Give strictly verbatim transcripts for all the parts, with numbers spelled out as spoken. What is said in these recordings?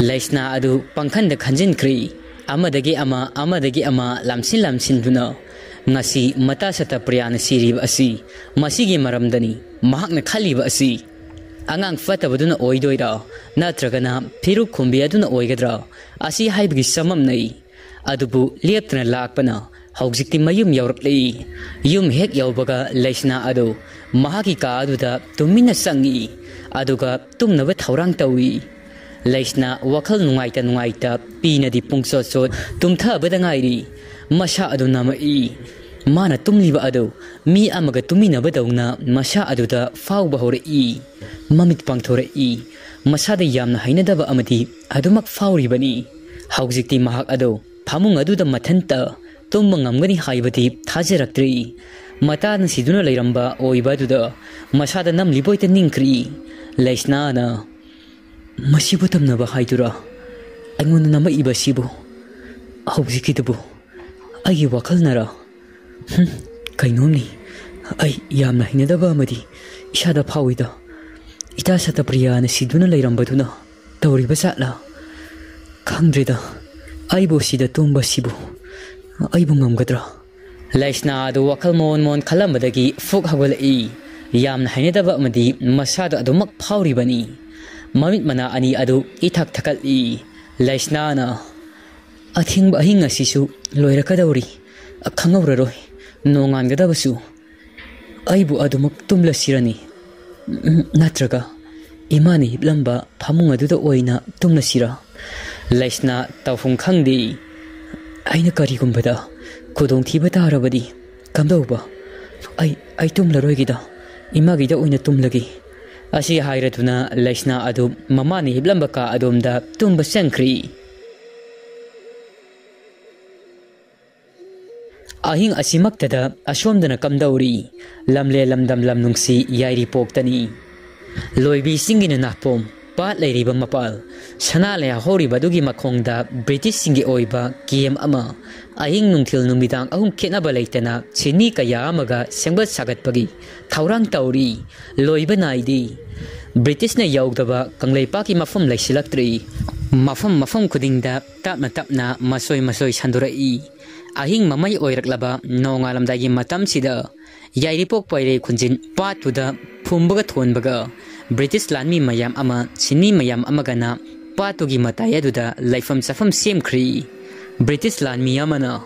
ꯂꯩꯁꯅꯥ ꯑꯗꯨ ꯄꯪꯈꯟꯗ ꯈꯟꯖꯤꯟꯈ꯭ꯔꯤ꯫ ꯑꯃꯗꯒꯤ ꯑꯃ, ꯑꯃꯗꯒꯤ ꯑꯃ ꯂꯥꯝꯁꯤꯟ ꯂꯥꯝꯁꯤꯟꯗꯨꯅ, ꯉꯁꯤ ꯃꯇꯥ ꯁꯇꯄ꯭ꯔꯤꯌꯥꯅ ꯁꯤꯔꯤꯕ ꯑꯁꯤ ꯃꯁꯤꯒꯤ ꯃꯔꯝꯗꯅꯤ꯫ ꯃꯍꯥꯛꯅ ꯈꯜꯂꯤꯕ ꯑꯁꯤ ꯑꯉꯥꯡ ꯐꯠꯇꯕꯗꯨꯅ ꯑꯣꯏꯗꯣꯏꯔꯥ, ꯅꯠꯇ꯭ꯔꯒꯅ ꯐꯤꯔꯨꯛ ꯈꯨꯝꯕꯤ ꯑꯗꯨꯅ ꯑꯣꯏꯒꯗ꯭ꯔꯥ? ꯑꯁꯤ ꯍꯥꯏꯕꯒꯤ ꯆꯃꯝꯅꯩ꯫ ꯑꯗꯨꯕꯨ ꯂꯦꯞꯇꯅ ꯂꯥꯛꯄꯅ ꯍꯧꯖꯤꯛꯇꯤ ꯃꯌꯨꯝ ꯌꯧꯔꯛꯂꯤ꯫ ꯌꯨꯝ ꯍꯦꯛ ꯌꯧꯕꯒ ꯂꯩꯁꯅꯥ ꯑꯗꯨ ꯃꯍꯥꯛꯀꯤ ꯀꯥ ꯑꯗꯨꯗ ꯇꯨꯃꯤꯟꯅ ꯆꯪꯏ, ꯑꯗꯨꯒ ꯇꯨꯝꯅꯕ ꯊꯧꯔꯥꯡ ꯇꯧꯏ꯫ ꯂꯩꯁꯅꯥ ꯋꯥꯈꯜ ꯅꯨꯡꯉꯥꯏꯇ ꯅꯨꯡꯉꯥꯏꯇ ꯄꯤꯅꯗꯤ ꯄꯨꯡꯆꯣꯠ ꯆꯣꯠ ꯇꯨꯝꯊꯕꯗ ꯉꯥꯏꯔꯤ꯫ ꯃꯁꯥ ꯑꯗꯨ ꯅꯝꯃꯛꯏ꯫ ꯃꯥꯅ ꯇꯨꯝꯂꯤꯕ ꯑꯗꯨ ꯃꯤ ꯑꯃꯒ ꯇꯨꯝꯃꯤꯟꯅꯕꯗꯧꯅ ꯃꯁꯥ ꯑꯗꯨꯗ ꯐꯥꯎꯕ ꯍꯧꯔꯛꯏ꯫ ꯃꯃꯤꯠ ꯄꯥꯡꯊꯣꯔꯛꯏ꯫ ꯃꯁꯥꯗ ꯌꯥꯝꯅ ꯍꯩꯅꯗꯕ ꯑꯃꯗꯤ ꯑꯗꯨꯃꯛ ꯐꯥꯎꯔꯤꯕꯅꯤ꯫ ꯍꯧꯖꯤꯛꯇꯤ ꯃꯍꯥꯛ ꯑꯗꯨ ꯐꯃꯨꯡ ꯑꯗꯨꯗ ꯃꯊꯟꯇ ꯇꯨꯝꯕ ꯉꯝꯒꯅꯤ ꯍꯥꯏꯕꯗꯤ ꯊꯥꯖꯔꯛꯇ꯭ꯔꯤ꯫ ꯃꯇꯥꯅ ꯁꯤꯗꯨꯅ ꯂꯩꯔꯝꯕ ꯑꯣꯏꯕ ꯑꯗꯨꯗ ꯃꯁꯥꯗ ꯅꯝꯂꯤꯕꯣꯏꯇ ꯅꯤꯡꯈ꯭ꯔꯤ꯫ ꯂꯩꯁꯅꯥꯅ, "ꯃꯁꯤꯕꯨ ꯇꯝꯅꯕ ꯍꯥꯏꯗꯨꯔꯥ? ꯑꯩꯉꯣꯟꯗ ꯅꯝꯃꯛꯏꯕꯁꯤꯕꯨ? ꯍꯧꯖꯤꯛꯀꯤꯗꯨꯕꯨ ꯑꯩꯒꯤ ꯋꯥꯈꯜꯅꯔꯥ? ꯍꯨꯝ, ꯀꯩꯅꯣꯝꯅꯤ꯫ ꯑꯩ ꯌꯥꯝꯅ ꯍꯩꯅꯗꯕ ꯑꯃꯗꯤ ꯏꯁꯥꯗ ꯐꯥꯎꯏꯗ꯫ ꯏꯇꯥ ꯁꯇꯄ꯭ꯔꯤꯌꯥꯅ ꯁꯤꯗꯨꯅ ꯂꯩꯔꯝꯕꯗꯨꯅ ꯇꯧꯔꯤꯕ ꯖꯥꯠꯂꯥ? ꯈꯪꯗ꯭ꯔꯦꯗ, ꯑꯩꯕꯨ ꯁꯤꯗ ꯇꯨꯝꯕꯁꯤꯕꯨ ꯑꯩꯕꯨ ꯉꯝꯒꯗ꯭ꯔꯥ?" ꯂꯩꯁꯅꯥ ꯑꯗꯨ ꯋꯥꯈꯜ ꯃꯑꯣꯟ ꯃꯑꯣꯟ ꯈꯜꯂꯝꯕꯗꯒꯤ ꯐꯨꯛ ꯍꯧꯒꯠꯂꯛꯏ꯫ ꯌꯥꯝꯅ ꯍꯩꯅꯗꯕ ꯑꯃꯗꯤ ꯃꯁꯥꯗ ꯑꯗꯨꯃꯛ ꯐꯥꯎꯔꯤꯕꯅꯤ꯫ ꯃꯃꯤꯠ ꯃꯅꯥ ꯑꯅꯤ ꯑꯗꯨ ꯏꯊꯛ ꯊꯛꯀꯠꯂꯤ꯫ ꯂꯩꯁꯅꯥꯅ, "ꯑꯊꯦꯡꯕ ꯑꯍꯤꯡ ꯑꯁꯤꯁꯨ ꯂꯣꯏꯔꯛꯀꯗꯧꯔꯤ꯫ ꯈꯪꯍꯧꯔꯔꯣꯏ꯫ ꯅꯣꯡꯉꯥꯟꯒꯗꯕꯁꯨ꯫ ꯑꯩꯕꯨ ꯑꯗꯨꯃꯛ ꯇꯨꯝꯂꯁꯤꯔꯅꯤ? ꯎꯝ, ꯅꯠꯇ꯭ꯔꯒ ꯏꯃꯥꯅ ꯍꯤꯞꯂꯝꯕ ꯐꯃꯨꯡ ꯑꯗꯨꯗ ꯑꯣꯏꯅ ꯇꯨꯝꯂꯁꯤꯔꯥ?" ꯂꯩꯁꯅꯥ ꯇꯧꯐꯝ ꯈꯪꯗꯦ꯫ "ꯑꯩꯅ ꯀꯔꯤꯒꯨꯝꯕꯗ ꯈꯨꯗꯣꯡꯊꯤꯕ ꯇꯥꯔꯕꯗꯤ ꯀꯝꯗꯧꯕ? ꯑꯩ, ꯑꯩ ꯇꯨꯝꯂꯔꯣꯏꯒꯦꯗ, ꯏꯃꯥꯒꯤꯗ ꯑꯣꯏꯅ ꯇꯨꯝꯂꯒꯦ"꯫ ꯑꯁꯤ ꯍꯥꯏꯔꯗꯨꯅ ꯂꯩꯁꯅꯥ ꯑꯗꯨ ꯃꯃꯥꯅ ꯍꯤꯞꯂꯝꯕ ꯀꯥ ꯑꯗꯣꯝꯗ ꯇꯨꯝꯕ ꯆꯪꯈ꯭ꯔꯤ꯫ ꯑꯍꯤꯡ ꯑꯁꯤꯃꯛꯇꯗ ꯑꯁꯣꯝꯗꯅ ꯀꯝꯗꯧꯔꯤ? ꯂꯝꯂꯦ ꯂꯝꯗꯝ ꯂꯝ ꯅꯨꯡꯁꯤ ꯌꯥꯏꯔꯤꯄꯣꯛꯇꯅꯤ꯫ ꯂꯣꯏꯕꯤ ꯆꯤꯡꯒꯤꯅ ꯅꯥꯄꯣꯝ, ꯄꯥꯠ ꯂꯩꯔꯤꯕ ꯃꯄꯥꯜ, ꯁꯅꯥ ꯂꯩꯍꯧꯔꯤꯕ ꯑꯗꯨꯒꯤ ꯃꯈꯣꯡꯗ ꯕ꯭ꯔꯤꯇꯤꯁꯁꯤꯡꯒꯤ ꯑꯣꯏꯕ ꯀꯦꯝ ꯑꯃ ꯑꯍꯤꯡ ꯅꯨꯡꯊꯤꯜ ꯅꯨꯃꯤꯗꯥꯡ ꯑꯍꯨꯝ ꯈꯦꯠꯅꯕ ꯂꯩꯇꯅ ꯁꯤꯟꯃꯤ ꯀꯌꯥ ꯑꯃꯒ ꯁꯦꯝꯒꯠ ꯁꯥꯒꯠꯄꯒꯤ ꯊꯧꯔꯥꯡ ꯇꯧꯔꯤ꯫ ꯂꯣꯏꯕ ꯅꯥꯏꯗꯦ꯫ ꯕ꯭ꯔꯤꯇꯤꯁꯅ ꯌꯧꯗꯕ ꯀꯪꯂꯩꯄꯥꯛꯀꯤ ꯃꯐꯝ ꯂꯩꯁꯤꯜꯂꯛꯇ꯭ꯔꯤ꯫ ꯃꯐꯝ ꯃꯐꯝ ꯈꯨꯗꯤꯡꯗ ꯇꯞꯅ ꯇꯞꯅ ꯃꯁꯣꯏ ꯃꯁꯣꯏ ꯁꯟꯗꯣꯔꯛꯏ꯫ ꯑꯍꯤꯡ ꯃꯃꯩ ꯑꯣꯏꯔꯛꯂꯕ ꯅꯣꯡꯉꯥꯜꯂꯝꯗꯥꯏꯒꯤ ꯃꯇꯝꯁꯤꯗ ꯌꯥꯏꯔꯤꯄꯣꯛ ꯄꯥꯏꯔꯩ ꯈꯨꯟꯖꯤꯟ ꯄꯥꯠꯇꯨꯗ ꯐꯨꯝꯕꯒ ꯊꯣꯟꯕꯒ ꯕ꯭ꯔꯤꯇꯤꯁ ꯂꯥꯟꯃꯤ ꯃꯌꯥꯝ ꯑꯃ ꯁꯤꯟꯃꯤ ꯃꯌꯥꯝ ꯑꯃꯒꯅ ꯄꯥꯠꯇꯨꯒꯤ ꯃꯇꯥꯏ ꯑꯗꯨꯗ ꯂꯩꯐꯝ ꯆꯥꯐꯝ ꯁꯦꯝꯈ꯭ꯔꯤ꯫ ꯕ꯭ꯔꯤꯇꯤꯁ ꯂꯥꯟꯃꯤ ꯑꯃꯅ,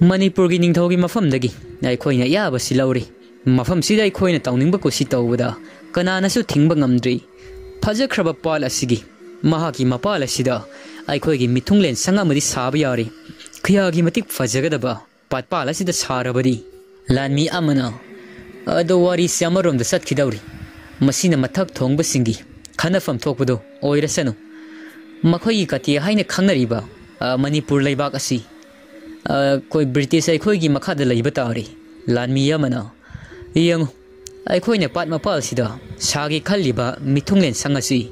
"ꯃꯅꯤꯄꯨꯔꯒꯤ ꯅꯤꯡꯊꯧꯒꯤ ꯃꯐꯝꯗꯒꯤ ꯑꯩꯈꯣꯏꯅ ꯑꯌꯥꯕꯁꯤ ꯂꯧꯔꯤ꯫ ꯃꯐꯝꯁꯤꯗ ꯑꯩꯈꯣꯏꯅ ꯇꯧꯅꯤꯡꯕ ꯀꯨꯁꯤ ꯇꯧꯕꯗ ꯀꯅꯥꯅꯁꯨ ꯊꯤꯡꯕ ꯉꯝꯗ꯭ꯔꯤ꯫ ꯐꯖꯈ꯭ꯔꯕ ꯄꯥꯠ ꯑꯁꯤꯒꯤ ꯃꯍꯥꯛꯀꯤ ꯃꯄꯥꯜ ꯑꯁꯤꯗ ꯑꯩꯈꯣꯏꯒꯤ ꯃꯤꯊꯨꯡꯂꯦꯟ ꯁꯪ ꯑꯃꯗꯤ ꯁꯥꯕ ꯌꯥꯔꯤ꯫ ꯀꯌꯥꯒꯤ ꯃꯇꯤꯛ ꯐꯖꯒꯗꯕ ꯄꯥꯠꯄꯥꯜ ꯑꯁꯤꯗ ꯁꯥꯔꯕꯗꯤ!" ꯂꯥꯟꯃꯤ ꯑꯃꯅ, "ꯑꯗꯣ ꯋꯥꯔꯤꯁꯤ ꯑꯃꯔꯣꯝꯗ ꯆꯠꯈꯤꯗꯧꯔꯤ꯫ ꯃꯁꯤꯅ ꯃꯊꯛ ꯊꯣꯡꯕꯁꯤꯡꯒꯤ ꯈꯟꯅꯐꯝ ꯊꯣꯛꯄꯗꯨ ꯑꯣꯏꯔꯁꯅꯨ꯫ ꯃꯈꯣꯏꯒꯤ ꯀꯇꯦ ꯍꯥꯏꯅ ꯈꯪꯅꯔꯤꯕ, ꯑ, ꯃꯅꯤꯄꯨꯔ ꯂꯩꯕꯥꯛ ꯑꯁꯤ, ꯑ, ꯑꯩꯈꯣꯏ ꯕ꯭ꯔꯤꯇꯤꯁ ꯑꯩꯈꯣꯏꯒꯤ ꯃꯈꯥꯗ ꯂꯩꯕ ꯇꯥꯔꯦ꯫" ꯂꯥꯟꯃꯤ ꯑꯃꯅ, "ꯌꯦꯡꯉꯨ, ꯑꯩꯈꯣꯏꯅ ꯄꯥꯠ ꯃꯄꯥꯜꯁꯤꯗ ꯁꯥꯒꯦ ꯈꯜꯂꯤꯕ ꯃꯤꯊꯨꯡꯂꯦꯟ ꯁꯪ ꯑꯁꯤ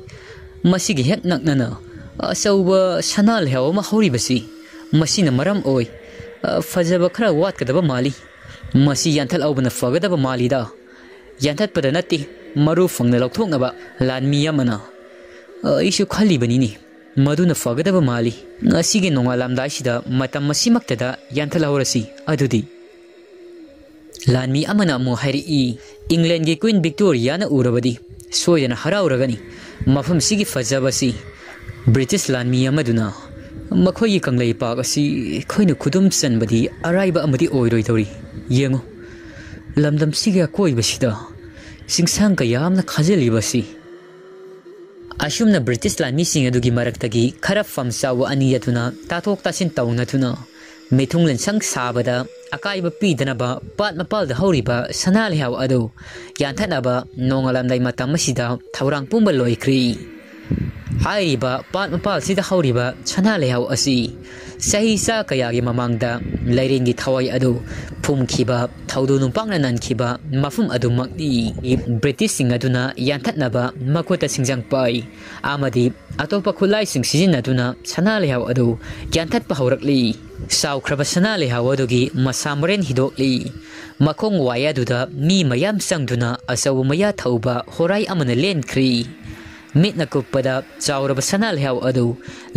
ꯃꯁꯤꯒꯤ ꯍꯦꯛ ꯅꯛꯅꯅ ꯑꯆꯧꯕ ꯁꯅꯥ ꯂꯩꯍꯥꯎ ꯑꯃ ꯍꯧꯔꯤꯕꯁꯤ, ꯃꯁꯤꯅ ꯃꯔꯝ ꯑꯣꯏ, ꯑ, ꯐꯖꯕ ꯈꯔ ꯋꯥꯠꯀꯗꯕ ꯃꯥꯜꯂꯤ꯫ ꯃꯁꯤ ꯌꯥꯟꯊꯠꯍꯧꯕꯅ ꯐꯒꯗꯕ ꯃꯥꯜꯂꯤꯗ꯫" "ꯌꯥꯟꯊꯠꯄꯗ ꯅꯠꯇꯦ, ꯃꯔꯨ ꯐꯪꯅ ꯂꯧꯊꯣꯛꯅꯕ꯫" ꯂꯥꯟꯃꯤ ꯑꯃꯅ, "ꯑꯩꯁꯨ ꯈꯜꯂꯤꯕꯅꯤꯅꯦ, ꯃꯗꯨꯅ ꯐꯒꯗꯕ ꯃꯥꯜꯂꯤ꯫ ꯉꯁꯤꯒꯤ ꯅꯣꯡꯉꯥꯜꯂꯝꯗꯥꯏꯁꯤꯗ ꯃꯇꯝ ꯑꯁꯤꯃꯛꯇꯗ ꯌꯥꯟꯊꯠꯍꯧꯔꯁꯤ ꯑꯗꯨꯗꯤ꯫" ꯂꯥꯟꯃꯤ ꯑꯃꯅ ꯑꯃꯨꯛ ꯍꯥꯏꯔꯛꯏ, "ꯏꯪꯂꯦꯟꯒꯤ ꯀ꯭ꯋꯤꯟ ꯚꯤꯛꯇꯣꯔꯤꯌꯥꯅ ꯎꯔꯕꯗꯤ ꯁꯣꯏꯗꯅ ꯍꯔꯥꯎꯔꯒꯅꯤ꯫ ꯃꯐꯝꯁꯤꯒꯤ ꯐꯖꯕꯁꯤ ꯕ꯭ꯔꯤꯇꯤꯁ ꯂꯥꯟꯃꯤ ꯑꯃꯗꯨꯅ ꯃꯈꯣꯏꯒꯤ ꯀꯪꯂꯩꯄꯥꯛ ꯑꯁꯤ ꯑꯩꯈꯣꯏꯅ ꯈꯨꯗꯨꯝ ꯆꯟꯕꯗꯤ ꯑꯔꯥꯏꯕ ꯑꯃꯗꯤ ꯑꯣꯏꯔꯣꯏꯗꯧꯔꯤ꯫ ꯌꯦꯡꯉꯨ, ꯂꯝꯗꯝꯁꯤꯒꯤ ꯑꯀꯣꯏꯕꯁꯤꯗ ꯆꯤꯡꯁꯥꯡ ꯀꯌꯥ ꯑꯃꯅ ꯈꯥꯖꯤꯜꯂꯤꯕ ꯑꯁꯤ꯫" ꯑꯁꯨꯝꯅ ꯕ꯭ꯔꯤꯇꯤꯁ ꯂꯥꯟꯃꯤꯁꯤꯡ ꯑꯗꯨꯒꯤ ꯃꯔꯛꯇꯒꯤ ꯈꯔ ꯐꯝ ꯆꯥꯎꯕ ꯑꯅꯤ ꯑꯗꯨꯅ ꯇꯥꯊꯣꯛ ꯇꯥꯁꯤꯟ ꯇꯧꯅꯗꯨꯅ ꯃꯤꯊꯨꯡꯂꯦꯟꯁꯪ ꯁꯥꯕꯗ ꯑꯀꯥꯏꯕ ꯄꯤꯗꯅꯕ ꯄꯥꯠ ꯃꯄꯥꯜꯗ ꯍꯧꯔꯤꯕ ꯁꯅꯥ ꯂꯩꯍꯥꯎ ꯑꯗꯨ ꯌꯥꯟꯊꯠꯅꯕ ꯅꯣꯡꯉꯥꯜꯂꯝꯗꯥꯏ ꯃꯇꯝ ꯑꯁꯤꯗ ꯊꯧꯔꯥꯡ ꯄꯨꯝꯕ ꯂꯣꯏꯈ꯭ꯔꯤ꯫ ꯍꯥꯏꯔꯤꯕ ꯄꯥꯠ ꯃꯄꯥꯜꯁꯤꯗ ꯍꯧꯔꯤꯕ ꯁꯅꯥ ꯂꯩꯍꯥꯎ ꯑꯁꯤ ꯆꯍꯤ ꯆꯥ ꯀꯌꯥꯒꯤ ꯃꯃꯥꯡꯗ ꯂꯩꯔꯦꯡꯒꯤ ꯊꯋꯥꯏ ꯑꯗꯨ ꯐꯨꯝꯈꯤꯕ ꯊꯧꯗꯣ ꯅꯨꯡꯄꯥꯛꯅ ꯅꯟꯈꯤꯕ ꯃꯐꯝ ꯑꯗꯨꯃꯛꯅꯤ꯫ ꯕ꯭ꯔꯤꯇꯤꯁꯁꯤꯡ ꯑꯗꯨꯅ ꯌꯥꯟꯊꯠꯅꯕ ꯃꯈꯨꯠꯇ ꯁꯤꯡꯖꯪ ꯄꯥꯏ ꯑꯃꯗꯤ ꯑꯇꯣꯞꯄ ꯈꯨꯠꯂꯥꯏꯁꯤꯡ ꯁꯤꯖꯤꯟꯅꯗꯨꯅ ꯁꯅꯥ ꯂꯩꯍꯥꯎ ꯑꯗꯨ ꯌꯥꯟꯊꯠꯄ ꯍꯧꯔꯛꯂꯤ꯫ ꯆꯥꯎꯈ꯭ꯔꯕ ꯁꯅꯥ ꯂꯩꯍꯥꯎ ꯑꯗꯨꯒꯤ ꯃꯁꯥ ꯃꯔꯦꯟ ꯍꯤꯗꯣꯛꯂꯤ꯫ ꯃꯈꯣꯡ ꯋꯥꯏ ꯑꯗꯨꯗ ꯃꯤ ꯃꯌꯥꯝ ꯆꯪꯗꯨꯅ ꯑꯆꯧꯕ ꯃꯌꯥ ꯊꯧꯕ ꯍꯣꯔꯥꯏ ꯑꯃꯅ ꯂꯦꯟꯈ꯭ꯔꯤ꯫ ꯃꯤꯠꯅ ꯀꯨꯞꯄꯗ ꯆꯥꯎꯔꯕ ꯁꯅꯥ ꯂꯩꯍꯥꯎ ꯑꯗꯨ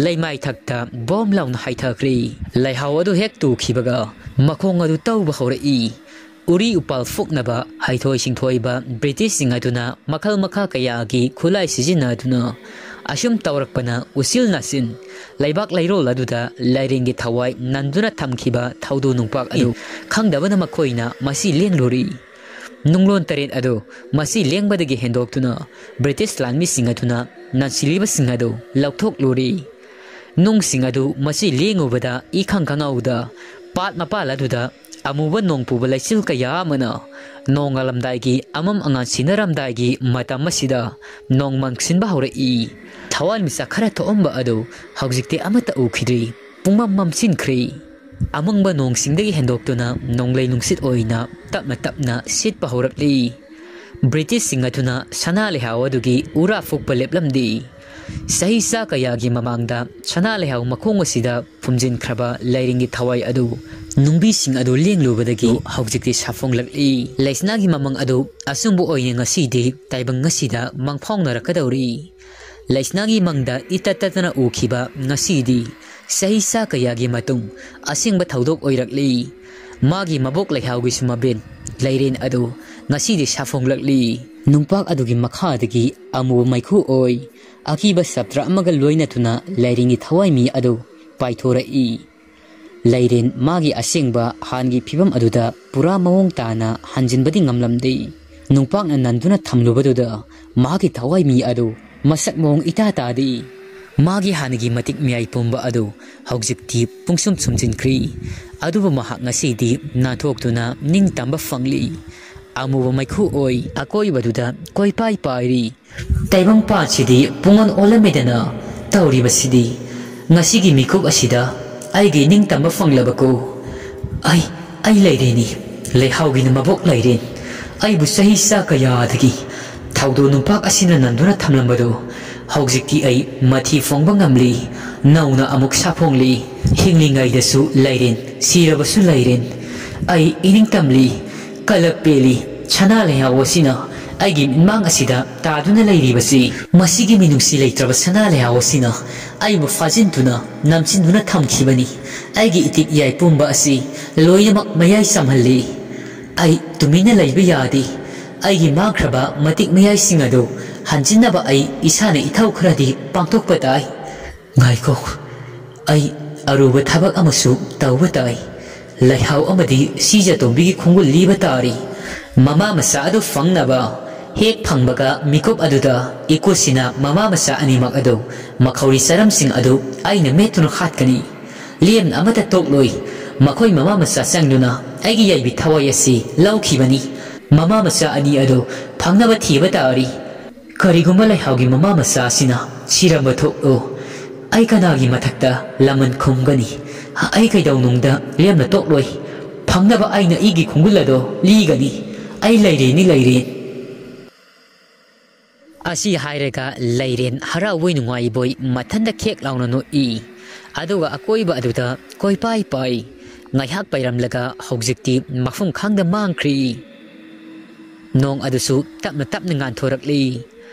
ꯂꯩꯃꯥꯏ ꯊꯛꯇ ꯕꯣꯝ ꯂꯥꯎꯅ ꯍꯥꯏꯊꯈ꯭ꯔꯦ꯫ ꯂꯩꯍꯥꯎ ꯑꯗꯨ ꯍꯦꯛ ꯇꯨꯈꯤꯕꯒ ꯃꯈꯣꯡ ꯑꯗꯨ ꯇꯧꯕ ꯍꯧꯔꯛꯏ꯫ ꯎꯔꯤ ꯎꯄꯥꯜ ꯐꯨꯛꯅꯕ ꯍꯩꯊꯣꯏ ꯁꯤꯡꯊꯣꯏꯕ ꯕ꯭ꯔꯤꯇꯤꯁꯁꯤꯡ ꯑꯗꯨꯅ ꯃꯈꯜ ꯃꯈꯥ ꯀꯌꯥꯒꯤ ꯈꯨꯠꯂꯥꯏ ꯁꯤꯖꯤꯟꯅꯗꯨꯅ ꯑꯁꯨꯝ ꯇꯧꯔꯛꯄꯅ ꯎꯆꯤꯜ ꯅꯥꯆꯤꯟ ꯂꯩꯕꯥꯛ ꯂꯩꯔꯣꯜ ꯑꯗꯨꯗ ꯂꯥꯏꯔꯦꯟꯒꯤ ꯊꯋꯥꯏ ꯅꯟꯗꯨꯅ ꯊꯝꯈꯤꯕ ꯊꯧꯗꯣ ꯅꯨꯡꯄꯥꯛ ꯑꯗꯨ ꯈꯪꯗꯕꯅ ꯃꯈꯣꯏꯅ ꯃꯁꯤ ꯂꯦꯡꯂꯨꯔꯤ꯫ ꯅꯨꯡꯂꯣꯟ ꯇꯔꯦꯠ ꯑꯗꯨ ꯃꯁꯤ ꯂꯦꯡꯕꯗꯒꯤ ꯍꯦꯟꯗꯣꯛꯇꯨꯅ ꯕ꯭ꯔꯤꯇꯤꯁ ꯂꯥꯟꯃꯤꯁꯤꯡ ꯑꯗꯨꯅ ꯅꯟꯁꯤꯜꯂꯤꯕꯁꯤꯡ ꯑꯗꯨ ꯂꯧꯊꯣꯛꯂꯨꯔꯤ꯫ ꯅꯨꯡꯁꯤꯡ ꯑꯗꯨ ꯃꯁꯤ ꯂꯦꯡꯉꯨꯕꯗ ꯏꯈꯪ ꯈꯪꯍꯧꯗ ꯄꯥꯠ ꯃꯄꯥꯜ ꯑꯗꯨꯗ ꯑꯃꯨꯕ ꯅꯣꯡ ꯄꯨꯕ ꯂꯩꯆꯤꯜ ꯀꯌꯥ ꯑꯃꯅ ꯅꯣꯡꯉꯥꯜꯂꯝꯗꯥꯏꯒꯤ ꯑꯃꯝ ꯑꯉꯥꯟ ꯁꯤꯟꯅꯔꯝꯗꯥꯏꯒꯤ ꯃꯇꯝ ꯑꯁꯤꯗ ꯅꯣꯡ ꯃꯪꯁꯤꯟꯕ ꯍꯧꯔꯛꯏ꯫ ꯊꯋꯥꯟꯃꯤꯆꯥꯛ ꯈꯔ ꯊꯣꯛꯑꯝꯕ ꯑꯗꯨ ꯍꯧꯖꯤꯛꯇꯤ ꯑꯃꯠꯇ ꯎꯈꯤꯗ꯭ꯔꯤ꯫ ꯄꯨꯡꯃꯝ ꯃꯝꯁꯤꯟꯈ꯭ꯔꯦ꯫ ꯑꯃꯪꯕ ꯅꯣꯡꯁꯤꯡꯗꯒꯤ ꯍꯦꯟꯗꯣꯛꯇꯨꯅ ꯅꯣꯡꯂꯩ ꯅꯨꯡꯁꯤꯠ ꯑꯣꯏꯅ ꯇꯞꯅ ꯇꯞꯅ ꯁꯤꯠꯄ ꯍꯧꯔꯛꯂꯤ꯫ ꯕ꯭ꯔꯤꯇꯤꯁꯁꯤꯡ ꯑꯗꯨꯅ ꯁꯅꯥ ꯂꯩꯍꯥꯎ ꯑꯗꯨꯒꯤ ꯎꯔꯥ ꯐꯨꯛꯄ ꯂꯦꯞꯂꯝꯗꯦ꯫ ꯆꯍꯤ ꯆꯥ ꯀꯌꯥꯒꯤ ꯃꯃꯥꯡꯗ ꯁꯅꯥ ꯂꯩꯍꯥꯎ ꯃꯈꯣꯡ ꯑꯁꯤꯗ ꯐꯨꯝꯖꯤꯟꯈ꯭ꯔꯕ ꯂꯥꯏꯔꯦꯟꯒꯤ ꯊꯋꯥꯏ ꯑꯗꯨ ꯅꯨꯡꯕꯤꯁꯤꯡ ꯑꯗꯨ ꯂꯦꯡꯂꯨꯕꯗꯒꯤ ꯍꯧꯖꯤꯛꯇꯤ ꯁꯥꯐꯣꯡꯂꯛꯂꯤ꯫ ꯂꯩꯁꯅꯥꯒꯤ ꯃꯃꯪ ꯑꯗꯨ ꯑꯆꯨꯝꯕ ꯑꯣꯏꯅ ꯉꯁꯤꯗꯤ ꯇꯥꯏꯕꯪ ꯑꯁꯤꯗ ꯃꯪꯐꯥꯎꯅꯔꯛꯀꯗꯧꯔꯤ꯫ ꯂꯩꯁꯅꯥꯒꯤ ꯃꯪꯗ ꯏꯇꯠ ꯇꯠꯇꯅ ꯎꯈꯤꯕ ꯉꯁꯤꯗꯤ ꯆꯍꯤ ꯆꯥ ꯀꯌꯥꯒꯤ ꯃꯇꯨꯡ ꯑꯁꯦꯡꯕ ꯊꯧꯗꯣꯛ ꯑꯣꯏꯔꯛꯂꯤ꯫ ꯃꯥꯒꯤ ꯃꯕꯣꯛ ꯂꯩꯍꯥꯎꯒꯤꯁꯨ ꯃꯕꯦꯟ ꯂꯩꯔꯦꯟ ꯑꯗꯨ ꯉꯁꯤꯗꯤ ꯁꯥꯐꯣꯡꯂꯛꯂꯤ꯫ ꯅꯨꯡꯄꯥꯛ ꯑꯗꯨꯒꯤ ꯃꯈꯥꯗꯒꯤ ꯑꯃꯨꯕ ꯃꯩꯈꯨ ꯑꯣꯏ ꯑꯀꯤꯕ ꯁꯞꯇ꯭ꯔ ꯑꯃꯒ ꯂꯣꯏꯅꯗꯨꯅ ꯂꯥꯏꯔꯦꯟꯒꯤ ꯊꯋꯥꯏꯃꯤ ꯑꯗꯨ ꯄꯥꯏꯊꯣꯔꯛꯏ꯫ ꯂꯩꯔꯦꯟ ꯃꯥꯒꯤ ꯑꯁꯦꯡꯕ ꯍꯥꯟꯒꯤ ꯐꯤꯕꯝ ꯑꯗꯨꯗ ꯄꯨꯔꯥ ꯃꯑꯣꯡ ꯇꯥꯅ ꯍꯟꯖꯤꯟꯕꯗꯤ ꯉꯝꯂꯝꯗꯦ꯫ ꯅꯨꯡꯄꯥꯛꯅ ꯅꯟꯗꯨꯅ ꯊꯝꯂꯨꯕꯗꯨꯗ ꯃꯍꯥꯛꯀꯤ ꯊꯋꯥꯏꯃꯤ ꯑꯗꯨ ꯃꯁꯛ ꯃꯑꯣꯡ ꯏꯇꯥ ꯇꯥꯗꯦ꯫ ꯃꯥꯒꯤ ꯍꯥꯟꯅꯒꯤ ꯃꯇꯤꯛ ꯃꯌꯥꯏ ꯄꯨꯝꯕ ꯑꯗꯨ ꯍꯧꯖꯤꯛꯇꯤ ꯄꯨꯡꯁꯨꯝ ꯁꯨꯝꯖꯤꯟꯈ꯭ꯔꯤ꯫ ꯑꯗꯨꯕꯨ ꯃꯍꯥꯛ ꯉꯁꯤꯗꯤ ꯅꯥꯟꯊꯣꯛꯇꯨꯅ ꯅꯤꯡꯇꯝꯕ ꯐꯪꯂꯤ꯫ ꯑꯃꯨꯕ ꯃꯩꯈꯨ ꯑꯣꯏ ꯑꯀꯣꯏꯕꯗꯨꯗ ꯀꯣꯏꯄꯥꯏ ꯄꯥꯏꯔꯤ꯫ ꯇꯥꯏꯕꯪꯄꯥꯟꯁꯤꯗꯤ ꯄꯨꯡꯑꯣꯟ ꯑꯣꯜꯂꯝꯃꯦꯗꯅ꯫ ꯇꯧꯔꯤꯕꯁꯤꯗꯤ꯫ ꯉꯁꯤꯒꯤ ꯃꯤꯀꯨꯞ ꯑꯁꯤꯗ ꯑꯩꯒꯤ ꯅꯤꯡꯇꯝꯕ ꯐꯪꯂꯕꯀꯣ꯫ ꯑꯩ, ꯑꯩ ꯂꯩꯔꯦꯅꯤ꯫ ꯂꯩꯍꯥꯎꯒꯤꯅ ꯃꯕꯣꯛ ꯂꯩꯔꯦ꯫ ꯑꯩꯕꯨ ꯆꯍꯤ ꯆꯥ ꯀꯌꯥꯗꯒꯤ ꯊꯧꯗꯣ ꯅꯨꯡꯄꯥꯛ ꯑꯁꯤꯅ ꯅꯟꯗꯨꯅ ꯊꯝꯂꯝꯕꯗꯨ ꯍꯧꯖꯤꯛꯇꯤ ꯑꯩ ꯃꯊꯤ ꯐꯣꯡꯕ ꯉꯝꯂꯤ꯫ ꯅꯧꯅ ꯑꯃꯨꯛ ꯁꯥꯐꯣꯡꯂꯤ꯫ ꯍꯤꯡꯂꯤꯉꯩꯗꯁꯨ ꯂꯩꯔꯦꯟ, ꯁꯤꯔꯕꯁꯨ ꯂꯩꯔꯦꯟ꯫ ꯑꯩ ꯏꯅꯤꯡꯇꯝꯂꯤ꯫ ꯀꯂꯞ ꯄꯦꯜꯂꯤ꯫ ꯁꯅꯥ ꯂꯩꯍꯥꯎ ꯑꯁꯤꯅ ꯑꯩꯒꯤ ꯃꯤꯠꯃꯥꯡ ꯑꯁꯤꯗ ꯇꯥꯗꯨꯅ ꯂꯩꯔꯤꯕꯁꯤ ꯃꯁꯤꯒꯤ ꯃꯤꯅꯨꯡꯁꯤ ꯂꯩꯇ꯭ꯔꯕ ꯁꯅꯥ ꯂꯩꯍꯥꯎ ꯑꯁꯤꯅ ꯑꯩꯕꯨ ꯐꯥꯖꯤꯟꯗꯨꯅ ꯅꯝꯁꯤꯟꯗꯨꯅ ꯊꯝꯈꯤꯕꯅꯤ꯫ ꯑꯩꯒꯤ ꯏꯇꯤꯛ ꯏꯌꯥꯏ ꯄꯨꯝꯕ ꯑꯁꯤ ꯂꯣꯏꯅꯃꯛ ꯃꯌꯥꯏ ꯆꯝꯍꯜꯂꯤ꯫ ꯑꯩ ꯇꯨꯃꯤꯟꯅ ꯂꯩꯕ ꯌꯥꯗꯦ꯫ ꯑꯩꯒꯤ ꯃꯥꯡꯈ꯭ꯔꯕ ꯃꯇꯤꯛ ꯃꯌꯥꯏꯁꯤꯡ ꯑꯗꯨ ꯍꯟꯖꯤꯟꯅꯕ ꯑꯩ ꯏꯁꯥꯅ ꯏꯊꯧ ꯈꯔꯗꯤ ꯄꯥꯡꯊꯣꯛꯄ ꯇꯥꯏ꯫ ꯉꯥꯏꯈꯣ, ꯑꯩ ꯑꯔꯨꯕ ꯊꯕꯛ ꯑꯃꯁꯨ ꯇꯧꯕ ꯇꯥꯏ꯫ ꯂꯩꯍꯥꯎ ꯑꯃꯗꯤ ꯁꯤꯖꯇꯣꯝꯕꯤꯒꯤ ꯈꯣꯡꯒꯨꯜ ꯂꯤꯕ ꯇꯥꯔꯤ꯫ ꯃꯃꯥ ꯃꯆꯥ ꯑꯗꯨ ꯐꯪꯅꯕ ꯍꯦꯛ ꯐꯪꯕꯒ ꯃꯤꯀꯨꯞ ꯑꯗꯨꯗ ꯏꯀꯨꯁꯤꯅ ꯃꯃꯥ ꯃꯆꯥ ꯑꯅꯤꯃꯛ ꯑꯗꯨ ꯃꯈꯧꯔꯤ ꯆꯔꯝꯁꯤꯡ ꯑꯗꯨ ꯑꯩꯅ ꯃꯦꯠꯇꯨꯅ ꯍꯥꯠꯀꯅꯤ꯫ ꯂꯦꯝꯅ ꯑꯃꯠꯇ ꯇꯣꯛꯂꯣꯏ꯫ ꯃꯈꯣꯏ ꯃꯃꯥ ꯃꯆꯥ ꯆꯪꯗꯨꯅ ꯑꯩꯒꯤ ꯌꯥꯏꯕꯤ ꯊꯋꯥꯏ ꯑꯁꯤ ꯂꯧꯈꯤꯕꯅꯤ꯫ ꯃꯃꯥ ꯃꯆꯥ ꯑꯅꯤ ꯑꯗꯨ ꯐꯪꯅꯕ ꯊꯤꯕ ꯇꯥꯔꯤ꯫ ꯀꯔꯤꯒꯨꯝꯕ ꯂꯩꯍꯥꯎꯒꯤ ꯃꯃꯥ ꯃꯆꯥ ꯑꯁꯤꯅ ꯁꯤꯔꯝꯕ ꯊꯣꯛꯂꯣ, ꯑꯩ ꯀꯅꯥꯒꯤ ꯃꯊꯛꯇ ꯂꯃꯟ ꯈꯨꯝꯒꯅꯤ? ꯑꯩ ꯀꯩꯗꯧꯅꯨꯡꯗ ꯂꯦꯝꯅ ꯇꯣꯛꯂꯣꯏ꯫ ꯐꯪꯅꯕ ꯑꯩꯅ ꯏꯒꯤ ꯈꯣꯡꯒꯨꯜ ꯑꯗꯣ ꯂꯤꯒꯅꯤ꯫ ꯑꯩ ꯂꯩꯔꯦꯅꯤ, ꯂꯩꯔꯦ꯫ ꯑꯁꯤ ꯍꯥꯏꯔꯒ ꯂꯩꯔꯦꯟ ꯍꯔꯥꯎꯕꯣꯏ ꯅꯨꯡꯉꯥꯏꯕꯣꯏ ꯃꯊꯟꯇ ꯈꯦꯛ ꯂꯥꯎꯅ ꯅꯣꯛꯏ꯫ ꯑꯗꯨꯒ ꯑꯀꯣꯏꯕ ꯑꯗꯨꯗ ꯀꯣꯏꯄꯥꯏ ꯄꯥꯏ꯫ ꯉꯥꯏꯍꯥꯛ ꯄꯥꯏꯔꯝꯂꯒ ꯍꯧꯖꯤꯛꯇꯤ ꯃꯐꯝ ꯈꯪꯗ ꯃꯥꯡꯈ꯭ꯔꯤ꯫ ꯅꯣꯡ ꯑꯗꯨꯁꯨ ꯇꯞꯅ ꯇꯞꯅ ꯉꯥꯟꯊꯣꯔꯛꯂꯤ꯫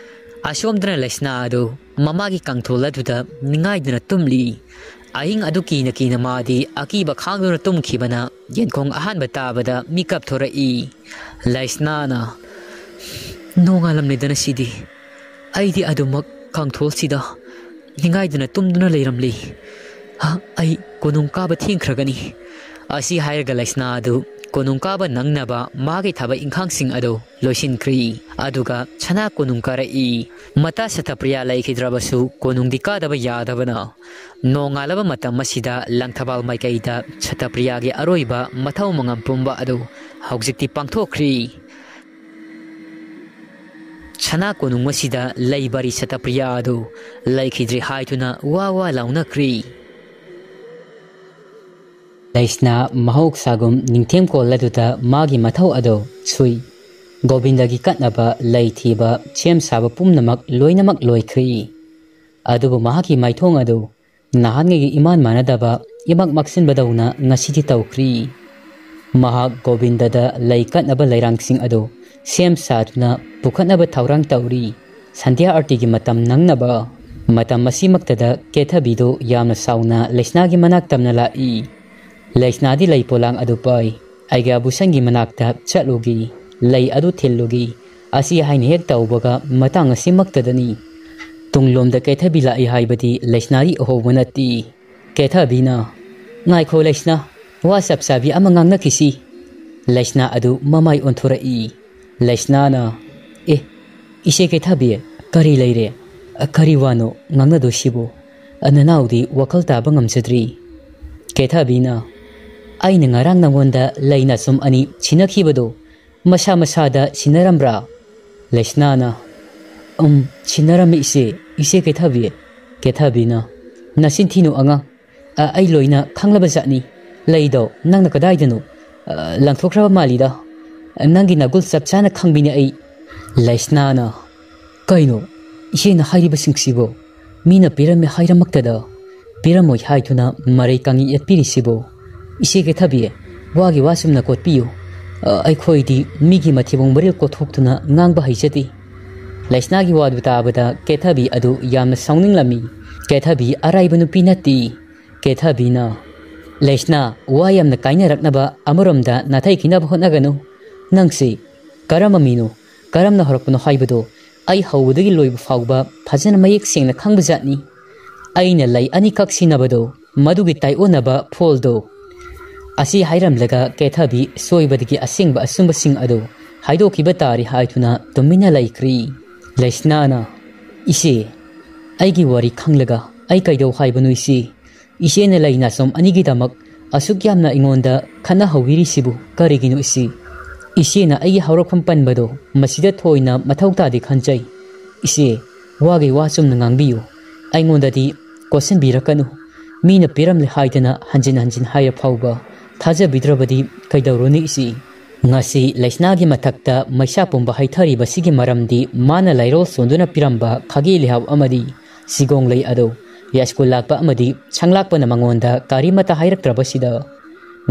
ꯑꯁꯣꯝꯗꯅ ꯂꯩꯁꯅꯥ ꯑꯗꯨ ꯃꯃꯥꯒꯤ ꯀꯥꯡꯊꯣꯜ ꯑꯗꯨꯗ ꯅꯤꯡꯉꯥꯏꯗꯨꯅ ꯇꯨꯝꯂꯤ꯫ ꯑꯍꯤꯡ ꯑꯗꯨ ꯀꯤꯅ ꯀꯤꯅ ꯃꯥꯗꯤ ꯑꯀꯤꯕ ꯈꯥꯡꯗꯨꯅ ꯇꯨꯝꯈꯤꯕꯅ ꯌꯦꯟꯈꯣꯡ ꯑꯍꯥꯟꯕ ꯇꯥꯕꯗ ꯃꯤꯀꯞ ꯊꯣꯔꯛꯏ꯫ ꯂꯩꯁꯅꯥꯅ, "ꯅꯣꯡꯉꯥꯜꯂꯝꯂꯦꯗꯅ ꯁꯤꯗꯤ꯫ ꯑꯩꯗꯤ ꯑꯗꯨꯃꯛ ꯀꯥꯡꯊꯣꯜꯁꯤꯗ ꯅꯤꯡꯉꯥꯏꯗꯨꯅ ꯇꯨꯝꯗꯨꯅ ꯂꯩꯔꯝꯂꯤ꯫ ꯍ, ꯑꯩ ꯀꯣꯅꯨꯡ ꯀꯥꯕ ꯊꯦꯡꯈ꯭ꯔꯒꯅꯤ꯫" ꯑꯁꯤ ꯍꯥꯏꯔꯒ ꯂꯩꯁꯅꯥ ꯑꯗꯨ ꯀꯣꯅꯨꯡ ꯀꯥꯕ ꯅꯪꯅꯕ ꯃꯥꯒꯤ ꯊꯕꯛ ꯏꯪꯈꯥꯡꯁꯤꯡ ꯑꯗꯨ ꯂꯣꯏꯁꯤꯟꯈ꯭ꯔꯤ꯫ ꯑꯗꯨꯒ ꯁꯅꯥ ꯀꯣꯅꯨꯡ ꯀꯥꯔꯛꯏ꯫ ꯃꯇꯥ ꯁꯇꯄ꯭ꯔꯤꯌꯥ ꯂꯩꯈꯤꯗ꯭ꯔꯕꯁꯨ ꯀꯣꯅꯨꯡꯗꯤ ꯀꯥꯗꯕ ꯌꯥꯗꯕꯅ ꯅꯣꯡꯉꯥꯜꯂꯕ ꯃꯇꯝ ꯑꯁꯤꯗ ꯂꯪꯊꯕꯥꯜ ꯃꯥꯏꯀꯩꯗ ꯁꯇꯄ꯭ꯔꯤꯌꯥꯒꯤ ꯑꯔꯣꯏꯕ ꯃꯊꯧ ꯃꯉꯝ ꯄꯨꯝꯕ ꯑꯗꯨ ꯍꯧꯖꯤꯛꯇꯤ ꯄꯥꯡꯊꯣꯛꯈ꯭ꯔꯤ꯫ ꯁꯅꯥ ꯀꯣꯅꯨꯡ ꯑꯁꯤꯗ ꯂꯩꯕꯔꯤ ꯁꯇꯄ꯭ꯔꯤꯌꯥ ꯑꯗꯨ ꯂꯩꯈꯤꯗ꯭ꯔꯦ ꯍꯥꯏꯗꯨꯅ ꯋꯥ ꯋꯥ ꯂꯥꯎꯅꯈ꯭ꯔꯤ꯫ ꯂꯩꯁꯅꯥ ꯃꯍꯧꯁꯥꯒꯨꯝ ꯅꯤꯡꯊꯦꯝ ꯀꯣꯜ ꯑꯗꯨꯗ ꯃꯥꯒꯤ ꯃꯊꯧ ꯑꯗꯨ ꯁꯨꯏ꯫ ꯒꯣꯕꯤꯟꯗꯒꯤ ꯀꯠꯅꯕ ꯂꯩ ꯊꯤꯕ, ꯁꯦꯝ ꯁꯥꯕ ꯄꯨꯝꯅꯃꯛ ꯂꯣꯏꯅꯃꯛ ꯂꯣꯏꯈ꯭ꯔꯤ꯫ ꯑꯗꯨꯕꯨ ꯃꯍꯥꯛꯀꯤ ꯃꯥꯏꯊꯣꯡ ꯑꯗꯨ ꯅꯍꯥꯟꯉꯩꯒꯤ ꯏꯃꯥꯟ ꯃꯥꯟꯅꯗꯕ, ꯏꯃꯛ ꯃꯛꯁꯤꯟꯕꯗꯧꯅ ꯉꯁꯤꯗꯤ ꯇꯧꯈ꯭ꯔꯤ꯫ ꯃꯍꯥꯛ ꯒꯣꯕꯤꯟꯗꯗ ꯂꯩ ꯀꯠꯅꯕ ꯂꯩꯔꯥꯡꯁꯤꯡ ꯑꯗꯨ ꯁꯦꯝ ꯁꯥꯗꯨꯅ ꯄꯨꯈꯠꯅꯕ ꯊꯧꯔꯥꯡ ꯇꯧꯔꯤ꯫ ꯁꯟꯙ꯭ꯌꯥ ꯑꯥꯔꯇꯤꯒꯤ ꯃꯇꯝ ꯅꯪꯅꯕ꯫ ꯃꯇꯝ ꯑꯁꯤꯃꯛꯇꯗ ꯀꯦꯊꯕꯤꯗꯨ ꯌꯥꯝꯅ ꯁꯥꯎꯅ ꯂꯩꯁꯅꯥꯒꯤ ꯃꯅꯥꯛ ꯇꯝꯅ ꯂꯥꯛꯏ꯫ ꯂꯩꯁꯅꯥꯗꯤ ꯂꯩ ꯄꯣꯂꯥꯡ ꯑꯗꯨ ꯄꯥꯏ꯫ "ꯑꯩꯒꯤ ꯑꯥꯕꯨꯁꯟꯒꯤ ꯃꯅꯥꯛꯇ ꯆꯠꯂꯨꯒꯤ, ꯂꯩ ꯑꯗꯨ ꯊꯤꯜꯂꯨꯒꯤ" ꯑꯁꯤ ꯍꯥꯏꯅ ꯍꯦꯛ ꯇꯧꯕꯒ ꯃꯇꯥꯡ ꯑꯁꯤꯃꯛꯇꯗꯅꯤ ꯇꯨꯡꯂꯣꯝꯗ ꯀꯦꯊꯕꯤ ꯂꯥꯛꯏ ꯍꯥꯏꯕꯗꯤ ꯂꯩꯁꯅꯥꯗꯤ ꯎꯍꯧꯕ ꯅꯠꯇꯦ꯫ ꯀꯦꯊꯕꯤꯅ, "ꯉꯥꯏꯈꯣ ꯂꯩꯁꯅꯥ, ꯋꯥ ꯆꯞ ꯆꯥꯕꯤ ꯑꯃ ꯉꯥꯡꯅꯈꯤꯁꯤ"꯫ ꯂꯩꯁꯅꯥ ꯑꯗꯨ ꯃꯃꯥꯏ ꯑꯣꯟꯊꯣꯔꯛꯏ꯫ ꯂꯩꯁꯅꯥꯅ, "ꯑꯦ, ꯏꯆꯦ ꯀꯦꯊꯕꯤ, ꯀꯔꯤ ꯂꯩꯔꯦ? ꯀꯔꯤ ꯋꯥꯅꯣ ꯉꯥꯡꯅꯗꯣꯏꯁꯤꯕꯨ? ꯅꯅꯥꯎꯗꯤ ꯋꯥꯈꯜ ꯇꯥꯕ ꯉꯝꯖꯗ꯭ꯔꯤ"꯫ ꯀꯦꯊꯕꯤꯅ, "ꯑꯩꯅ ꯉꯔꯥꯡ ꯅꯉꯣꯟꯗ ꯂꯩ ꯅꯥꯆꯨꯝ ꯑꯅꯤ ꯁꯤꯟꯅꯈꯤꯕꯗꯣ ꯃꯁꯥ ꯃꯁꯥꯗ ꯁꯤꯟꯅꯔꯝꯕ꯭ꯔꯥ?" ꯂꯩꯁꯅꯥꯅ, "ꯎꯝ, ꯁꯤꯟꯅꯔꯝꯃꯤ ꯏꯆꯦ, ꯏꯆꯦ ꯀꯦꯊꯕꯤ"꯫ ꯀꯦꯊꯕꯤꯅ, "ꯅꯆꯤꯟ ꯊꯤꯅꯨ ꯑꯉꯥꯡ, ꯑ, ꯑꯩ ꯂꯣꯏꯅ ꯈꯪꯂꯕ ꯖꯥꯠꯅꯤ꯫ ꯂꯩꯗꯣ ꯅꯪꯅ ꯀꯗꯥꯏꯗꯅꯣ, ꯑ, ꯂꯪꯊꯣꯛꯈ꯭ꯔꯕ ꯃꯥꯜꯂꯤꯗ꯫ ꯅꯪꯒꯤ ꯅꯒꯨꯜ ꯆꯞ ꯆꯥꯅ ꯈꯪꯕꯤꯅꯦ ꯑꯩ"꯫ ꯂꯩꯁꯅꯥꯅ, "ꯀꯩꯅꯣ ꯏꯆꯦꯅ ꯍꯥꯏꯔꯤꯕꯁꯤꯡꯁꯤꯕꯣ? ꯃꯤꯅ ꯄꯤꯔꯝꯃꯦ ꯍꯥꯏꯔꯃꯛꯇꯗ ꯄꯤꯔꯝꯃꯣꯏ ꯍꯥꯏꯗꯨꯅ ꯃꯔꯩ ꯀꯪꯉꯤ ꯌꯦꯠꯄꯤꯔꯤꯁꯤꯕꯣ? ꯏꯆꯦ ꯀꯦꯊꯕꯤ, ꯋꯥꯒꯤ ꯋꯥ ꯆꯨꯝꯅ ꯀꯣꯠꯄꯤꯌꯨ꯫ ꯑ, ꯑꯩꯈꯣꯏꯗꯤ ꯃꯤꯒꯤ ꯃꯊꯤꯕꯣꯡ ꯃꯔꯤꯜ ꯀꯣꯠꯊꯣꯛꯇꯨꯅ ꯉꯥꯡꯕ ꯍꯩꯖꯗꯦ"꯫ ꯂꯩꯁꯅꯥꯒꯤ ꯋꯥꯗꯨ ꯇꯥꯕꯗ ꯀꯦꯊꯕꯤ ꯑꯗꯨ ꯌꯥꯝꯅ ꯁꯥꯎꯅꯤꯡꯂꯝꯃꯤ꯫ ꯀꯦꯊꯕꯤ ꯑꯔꯥꯏꯕ ꯅꯨꯄꯤ ꯅꯠꯇꯦ꯫ ꯀꯦꯊꯕꯤꯅ, "ꯂꯩꯁꯅꯥ, ꯋꯥ ꯌꯥꯝꯅ ꯀꯥꯏꯅꯔꯛꯅꯕ ꯑꯃꯔꯣꯝꯗ ꯅꯥꯊꯩꯈꯤꯅꯕ ꯍꯣꯠꯅꯒꯅꯨ꯫ ꯅꯪꯁꯤ ꯀꯔꯝꯕ ꯃꯤꯅꯣ, ꯀꯔꯝꯅ ꯍꯧꯔꯛꯄꯅꯣ ꯍꯥꯏꯕꯗꯣ ꯑꯩ ꯍꯧꯕꯗꯒꯤ ꯂꯣꯏꯕ ꯐꯥꯎꯕ ꯐꯖꯅ ꯃꯌꯦꯛ ꯁꯦꯡꯅ ꯈꯪꯕ ꯖꯥꯠꯅꯤ꯫ ꯑꯩꯅ ꯂꯩ ꯑꯅꯤꯈꯛ ꯁꯤꯟꯅꯕꯗꯣ, ꯃꯗꯨꯒꯤ ꯇꯥꯏꯑꯣꯟꯅꯕ ꯐꯣꯜꯗꯣ ꯑꯁꯤ ꯍꯥꯏꯔꯝꯂꯒ ꯀꯦꯊꯕꯤ ꯁꯣꯏꯕꯗꯒꯤ ꯑꯁꯦꯡꯕ ꯑꯆꯨꯝꯕꯁꯤꯡ ꯑꯗꯨ ꯍꯥꯏꯗꯣꯛꯈꯤꯕ ꯇꯥꯔꯦ" ꯍꯥꯏꯗꯨꯅ ꯇꯨꯃꯤꯟꯅ ꯂꯩꯈ꯭ꯔꯤ꯫ ꯂꯩꯁꯅꯥꯅ, "ꯏꯆꯦ, ꯑꯩꯒꯤ ꯋꯥꯔꯤ ꯈꯪꯂꯒ ꯑꯩ ꯀꯩꯗꯧ ꯍꯥꯏꯕꯅꯣ ꯏꯆꯦ? ꯏꯆꯦꯅ ꯂꯩ ꯅꯥꯆꯣꯝ ꯑꯅꯤꯒꯤꯗꯃꯛ ꯑꯁꯨꯛ ꯌꯥꯝꯅ ꯑꯩꯉꯣꯟꯗ ꯈꯠꯅꯍꯧꯕꯤꯔꯤꯁꯤꯕꯨ ꯀꯔꯤꯒꯤꯅꯣ ꯏꯆꯦ? ꯏꯆꯦꯅ ꯑꯩꯒꯤ ꯍꯧꯔꯛꯐꯝ ꯄꯟꯕꯗꯣ ꯃꯁꯤꯗ ꯊꯣꯏꯅ ꯃꯊꯧ ꯇꯥꯗꯦ ꯈꯟꯖꯩ꯫ ꯏꯆꯦ, ꯋꯥꯒꯤ ꯋꯥ ꯆꯨꯝꯅ ꯉꯥꯡꯕꯤꯌꯨ꯫ ꯑꯩꯉꯣꯟꯗꯗꯤ ꯀꯣꯠꯁꯤꯟꯕꯤꯔꯛꯀꯅꯨ꯫ ꯃꯤꯅ ꯄꯤꯔꯝꯂꯦ ꯍꯥꯏꯗꯅ ꯍꯟꯖꯤꯟ ꯍꯟꯖꯤꯟ ꯍꯥꯏꯔ ꯐꯥꯎꯕ ꯊꯥꯖꯕꯤꯗ꯭ꯔꯕꯗꯤ ꯀꯩꯗꯧꯔꯨꯅꯤ ꯏꯆꯦ?" ꯉꯁꯤ ꯂꯩꯁꯅꯥꯒꯤ ꯃꯊꯛꯇ ꯃꯩꯁꯥ ꯄꯨꯝꯕ ꯍꯩꯊꯔꯤꯕꯁꯤꯒꯤ ꯃꯔꯝꯗꯤ ꯃꯥꯅ ꯂꯩꯔꯣꯜ ꯁꯣꯟꯗꯨꯅ ꯄꯤꯔꯝꯕ ꯈꯥꯒꯤ ꯂꯩꯍꯥꯎ ꯑꯃꯗꯤ ꯁꯤꯒꯣꯡ ꯂꯩ ꯑꯗꯨ ꯌꯥꯏꯁ꯭ꯀꯨꯜ ꯂꯥꯛꯄ ꯑꯃꯗꯤ ꯁꯪꯂꯥꯛꯄꯅ ꯃꯉꯣꯟꯗ ꯀꯔꯤꯃꯠꯇ ꯍꯥꯏꯔꯛꯇ꯭ꯔꯕꯁꯤꯗ,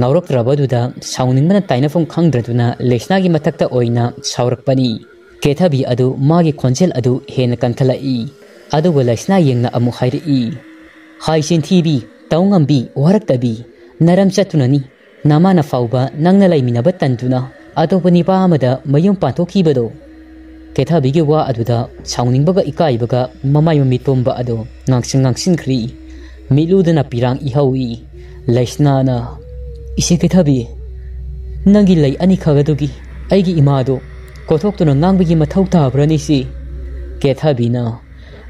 ꯉꯥꯎꯔꯛꯇ꯭ꯔꯕꯗꯨꯗ ꯁꯥꯎꯅꯤꯡꯕꯅ ꯇꯥꯏꯅꯐꯝ ꯈꯪꯗ꯭ꯔꯗꯨꯅ ꯂꯩꯁꯅꯥꯒꯤ ꯃꯊꯛꯇ ꯑꯣꯏꯅ ꯁꯥꯎꯔꯛꯄꯅꯤ꯫ ꯀꯦꯊꯕꯤ ꯑꯗꯨ ꯃꯥꯒꯤ ꯈꯣꯟꯖꯦꯜ ꯑꯗꯨ ꯍꯦꯟꯅ ꯀꯟꯈꯠꯂꯛꯏ꯫ ꯑꯗꯨꯒ ꯂꯩꯁꯅꯥ ꯌꯦꯡꯅ ꯑꯃꯨꯛ ꯍꯥꯏꯔꯛꯏ, "ꯍꯥꯏ ꯆꯤꯟꯊꯤꯕꯤ, ꯇꯧ ꯉꯝꯕꯤ, ꯋꯥꯔꯛꯇꯕꯤ, ꯅꯔꯝ ꯆꯠꯇꯨꯅꯅꯤ ꯅꯃꯥꯅ ꯐꯥꯎꯕ ꯅꯪꯅ ꯂꯩꯃꯤꯟꯅꯕ ꯇꯟꯗꯨꯅ ꯑꯇꯣꯞꯄ ꯅꯤꯄꯥ ꯑꯃꯗ ꯃꯌꯨꯝ ꯄꯥꯟꯊꯣꯛꯈꯤꯕꯗꯣ?" ꯀꯦꯊꯕꯤꯒꯤ ꯋꯥ ꯑꯗꯨꯗ ꯁꯥꯎꯅꯤꯡꯕꯒ ꯏꯀꯥꯏꯕꯒ ꯃꯃꯥꯏ ꯃꯃꯤꯠ ꯇꯣꯝꯕ ꯑꯗꯨ ꯉꯥꯡꯁꯪ ꯉꯥꯡꯁꯤꯟꯈ꯭ꯔꯤ꯫ ꯃꯤꯠꯂꯨꯗꯅ ꯄꯤꯔꯥꯡ ꯏꯍꯧꯏ꯫ ꯂꯩꯁꯅꯥꯅ, "ꯏꯆꯦ ꯀꯦꯊꯕꯤ, ꯅꯪꯒꯤ ꯂꯩ ꯑꯅꯤꯈꯛ ꯑꯗꯨꯒꯤ ꯑꯩꯒꯤ ꯏꯃꯥꯗꯣ ꯀꯣꯊꯣꯛꯇꯨꯅ ꯉꯥꯡꯕꯒꯤ ꯃꯊꯧ ꯇꯥꯕ꯭ꯔꯅꯤ ꯏꯆꯦ?" ꯀꯦꯊꯕꯤꯅ,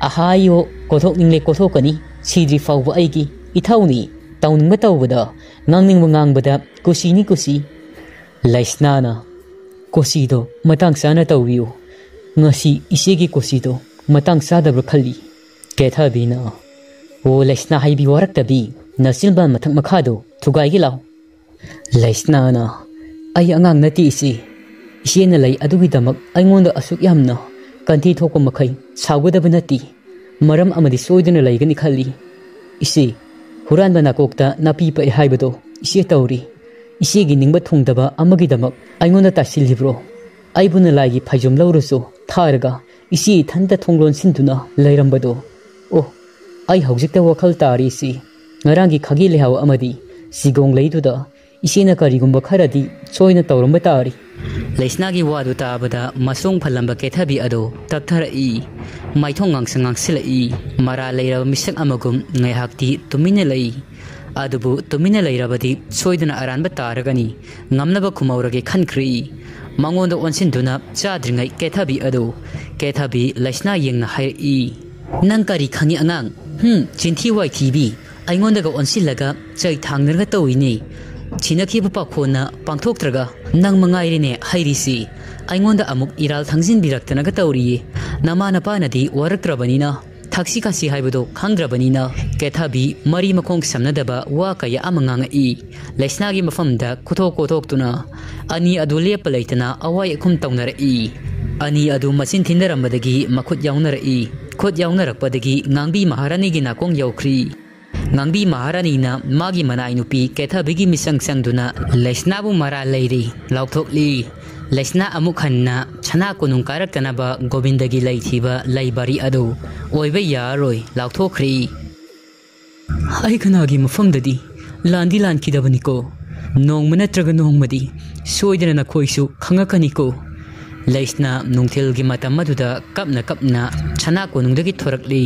"ꯑꯍꯥꯏꯌꯣ, ꯀꯣꯊꯣꯛꯅꯤꯡꯂꯦ ꯀꯣꯊꯣꯛꯀꯅꯤ, ꯁꯤꯗ꯭ꯔꯤ ꯐꯥꯎꯕ ꯑꯩꯒꯤ ꯏꯊꯧꯅꯤ, ꯇꯧꯅꯤꯡꯕ ꯇꯧꯕꯗ, ꯉꯥꯡꯅꯤꯡꯕ ꯉꯥꯡꯕꯗ ꯀꯨꯁꯤꯅꯤ ꯀꯨꯁꯤ꯫" ꯂꯩꯁꯅꯥꯅ, "ꯀꯨꯁꯤꯗꯣ ꯃꯇꯥꯡ ꯆꯥꯅ ꯇꯧꯕꯤꯌꯨ꯫ ꯉꯁꯤ ꯏꯆꯦꯒꯤ ꯀꯨꯁꯤꯗꯣ ꯃꯇꯥꯡ ꯆꯥꯗꯕ꯭ꯔꯥ ꯈꯜꯂꯤ꯫" ꯀꯦꯊꯕꯤꯅ, "ꯑꯣ ꯂꯩꯁꯅꯥ ꯍꯥꯏꯕꯤ ꯋꯥꯔꯛꯇꯕꯤ, ꯅꯆꯤꯟꯕꯥꯜ ꯃꯊꯛ ꯃꯈꯥꯗꯣ ꯊꯨꯒꯥꯏꯒꯦ ꯂꯥꯎ꯫" ꯂꯩꯁꯅꯥꯅ, "ꯑꯩ ꯑꯉꯥꯡ ꯅꯠꯇꯦ ꯏꯆꯦ꯫ ꯏꯆꯦꯅ ꯂꯩ ꯑꯗꯨꯒꯤꯗꯃꯛ ꯑꯩꯉꯣꯟꯗ ꯑꯁꯨꯛ ꯌꯥꯝꯅ ꯀꯟꯊꯤ ꯊꯣꯛꯄ ꯃꯈꯩ ꯁꯥꯎꯒꯗꯕ ꯅꯠꯇꯦ꯫ ꯃꯔꯝ ꯑꯃꯗꯤ ꯁꯣꯏꯗꯅ ꯂꯩꯒꯅꯤ ꯈꯜꯂꯤ꯫ ꯏꯆꯦ, ꯍꯨꯔꯥꯟꯕ ꯅꯥꯀꯣꯛꯇ ꯅꯥꯄꯤ ꯄꯛꯏ ꯍꯥꯏꯕꯗꯣ ꯏꯆꯦ ꯇꯧꯔꯤ꯫ ꯏꯆꯦꯒꯤ ꯅꯤꯡꯕ ꯊꯨꯡꯗꯕ ꯑꯃꯒꯤꯗꯃꯛ ꯑꯩꯉꯣꯟꯗ ꯇꯥꯁꯤꯜꯂꯤꯕ꯭ꯔꯣ? ꯑꯩꯕꯨ ꯅꯂꯥꯏꯒꯤ ꯐꯩꯖꯣꯝ ꯂꯧꯔꯁꯨ ꯊꯥꯔꯒ ꯏꯆꯦ ꯏꯊꯟꯇ ꯊꯣꯡ ꯂꯣꯟꯁꯤꯟꯗꯨꯅ ꯂꯩꯔꯝꯕꯗꯣ? ꯑꯣ, ꯑꯩ ꯍꯧꯖꯤꯛꯇ ꯋꯥꯈꯜ ꯇꯥꯔꯤ ꯏꯆꯦ꯫ ꯉꯔꯥꯡꯒꯤ ꯈꯥꯒꯤ ꯂꯩꯍꯥꯎ ꯑꯃꯗꯤ ꯁꯤꯒꯣꯡ ꯂꯩꯗꯨꯗ ꯏꯆꯦꯅ ꯀꯔꯤꯒꯨꯝꯕ ꯈꯔꯗꯤ ꯁꯣꯏꯅ ꯇꯧꯔꯝꯕ ꯇꯥꯔꯤ꯫" ꯂꯩꯁꯅꯥꯒꯤ ꯋꯥꯗꯨ ꯇꯥꯕꯗ ꯃꯁꯣꯡ ꯐꯜꯂꯝꯕ ꯀꯦꯊꯕꯤ ꯑꯗꯨ ꯇꯞꯊꯔꯛꯏ꯫ ꯃꯥꯏꯊꯣꯡ ꯉꯥꯡꯁꯪ ꯉꯥꯡꯁꯤꯜꯂꯛꯏ꯫ ꯃꯔꯥꯜ ꯂꯩꯔꯕ ꯃꯤꯁꯛ ꯑꯃꯒꯨꯝ ꯉꯥꯏꯍꯥꯛꯇꯤ ꯇꯨꯃꯤꯟꯅ ꯂꯩ꯫ ꯑꯗꯨꯕꯨ ꯇꯨꯃꯤꯟꯅ ꯂꯩꯔꯕꯗꯤ ꯁꯣꯏꯗꯅ ꯑꯔꯥꯟꯕ ꯇꯥꯔꯒꯅꯤ꯫ ꯉꯝꯅꯕ ꯈꯨꯝꯍꯧꯔꯒꯦ ꯈꯟꯈ꯭ꯔꯤ꯫ ꯃꯉꯣꯟꯗ ꯑꯣꯟꯁꯤꯟꯗꯨꯅ ꯆꯥꯗ꯭ꯔꯤꯉꯩ ꯀꯦꯊꯕꯤ ꯑꯗꯨ, ꯀꯦꯊꯕꯤ ꯂꯩꯁꯅꯥ ꯌꯦꯡꯅ ꯍꯥꯏꯔꯛꯏ, "ꯅꯪ ꯀꯔꯤ ꯈꯪꯉꯤ ꯑꯉꯥꯡ? ꯍꯨꯝ, ꯆꯤꯟꯊꯤ ꯋꯥꯏꯊꯤꯕꯤ꯫ ꯑꯩꯉꯣꯟꯗꯒ ꯑꯣꯟꯁꯤꯜꯂꯒ ꯆꯩ ꯊꯥꯡꯅꯔꯒ ꯇꯧꯏꯅꯦ꯫ ꯁꯤꯅꯈꯤꯕ ꯄꯥꯈꯣꯟꯅ ꯄꯥꯡꯊꯣꯛꯇ꯭ꯔꯒ ꯅꯪ ꯃꯉꯥꯏꯔꯦꯅꯦ ꯍꯩꯔꯤꯁꯤ꯫ ꯑꯩꯉꯣꯟꯗ ꯑꯃꯨꯛ ꯏꯔꯥꯜ ꯊꯥꯡꯖꯤꯟꯕꯤꯔꯛꯇꯅꯒ ꯇꯧꯔꯤꯌꯦ꯫ ꯅꯃꯥ ꯅꯄꯥꯅꯗꯤ ꯋꯥꯔꯛꯇ꯭ꯔꯕꯅꯤꯅ ꯊꯛꯁꯤ ꯈꯥꯁꯤ ꯍꯥꯏꯕꯗꯣ ꯈꯪꯗ꯭ꯔꯕꯅꯤꯅ ꯀꯦꯊꯕꯤ ꯃꯔꯤ ꯃꯈꯣꯡ ꯁꯝꯅꯗꯕ ꯋꯥ ꯀꯌꯥ ꯑꯃ ꯉꯥꯡꯉꯛꯏ꯫ ꯂꯩꯁꯅꯥꯒꯤ ꯃꯐꯝꯗ ꯈꯨꯊꯣꯛ ꯀꯣꯊꯣꯛꯇꯨꯅ ꯑꯅꯤ ꯑꯗꯨ ꯂꯦꯞꯄ ꯂꯩꯇꯅ ꯑꯋꯥꯏ ꯑꯈꯨꯝ ꯇꯧꯅꯔꯛꯏ꯫ ꯑꯅꯤ ꯑꯗꯨ ꯃꯆꯤꯟ ꯊꯤꯟꯅꯔꯝꯕꯗꯒꯤ ꯃꯈꯨꯠ ꯌꯥꯎꯅꯔꯛꯏ꯫ ꯈꯨꯠ ꯌꯥꯎꯅꯔꯛꯄꯗꯒꯤ ꯉꯥꯡꯕꯤ ꯃꯍꯥꯔꯥꯅꯤꯒꯤ ꯅꯥꯀꯣꯡ ꯌꯧꯈ꯭ꯔꯤ꯫ ꯉꯥꯡꯕꯤ ꯃꯍꯥꯔꯥꯅꯤꯅ ꯃꯥꯒꯤ ꯃꯅꯥꯏ ꯅꯨꯄꯤ ꯀꯦꯊꯕꯤꯒꯤ ꯃꯤꯆꯪ ꯆꯪꯗꯨꯅ ꯂꯩꯁꯅꯥꯕꯨ ꯃꯔꯥꯜ ꯂꯩꯔꯤ ꯂꯥꯎꯊꯣꯛꯂꯤ꯫ ꯂꯩꯁꯅꯥ ꯑꯃꯨꯛ ꯍꯟꯅ ꯁꯅꯥ ꯀꯣꯅꯨꯡ ꯀꯥꯔꯛꯇꯅꯕ ꯒꯣꯕꯤꯟꯗꯒꯤ ꯂꯩꯊꯤꯕ ꯂꯩꯕꯥꯔꯤ ꯑꯗꯨ ꯑꯣꯏꯕ ꯌꯥꯔꯔꯣꯏ ꯂꯥꯎꯊꯣꯛꯈ꯭ꯔꯤ꯫ ꯑꯩ ꯀꯅꯥꯒꯤ ꯃꯐꯝꯗꯗꯤ ꯂꯥꯟꯗꯤ ꯂꯥꯟꯈꯤꯗꯕꯅꯤꯀꯣ꯫ ꯅꯣꯡꯃ ꯅꯠꯇ꯭ꯔꯒ ꯅꯣꯡꯃꯗꯤ ꯁꯣꯏꯗꯅ ꯅꯈꯣꯏꯁꯨ ꯈꯪꯉꯛꯀꯅꯤꯀꯣ꯫ ꯂꯩꯁꯅꯥ ꯅꯨꯡꯊꯤꯜꯒꯤ ꯃꯇꯝ ꯑꯗꯨꯗ ꯀꯞꯅ ꯀꯞꯅ ꯁꯅꯥ ꯀꯣꯅꯨꯡꯗꯒꯤ ꯊꯣꯔꯛꯂꯤ꯫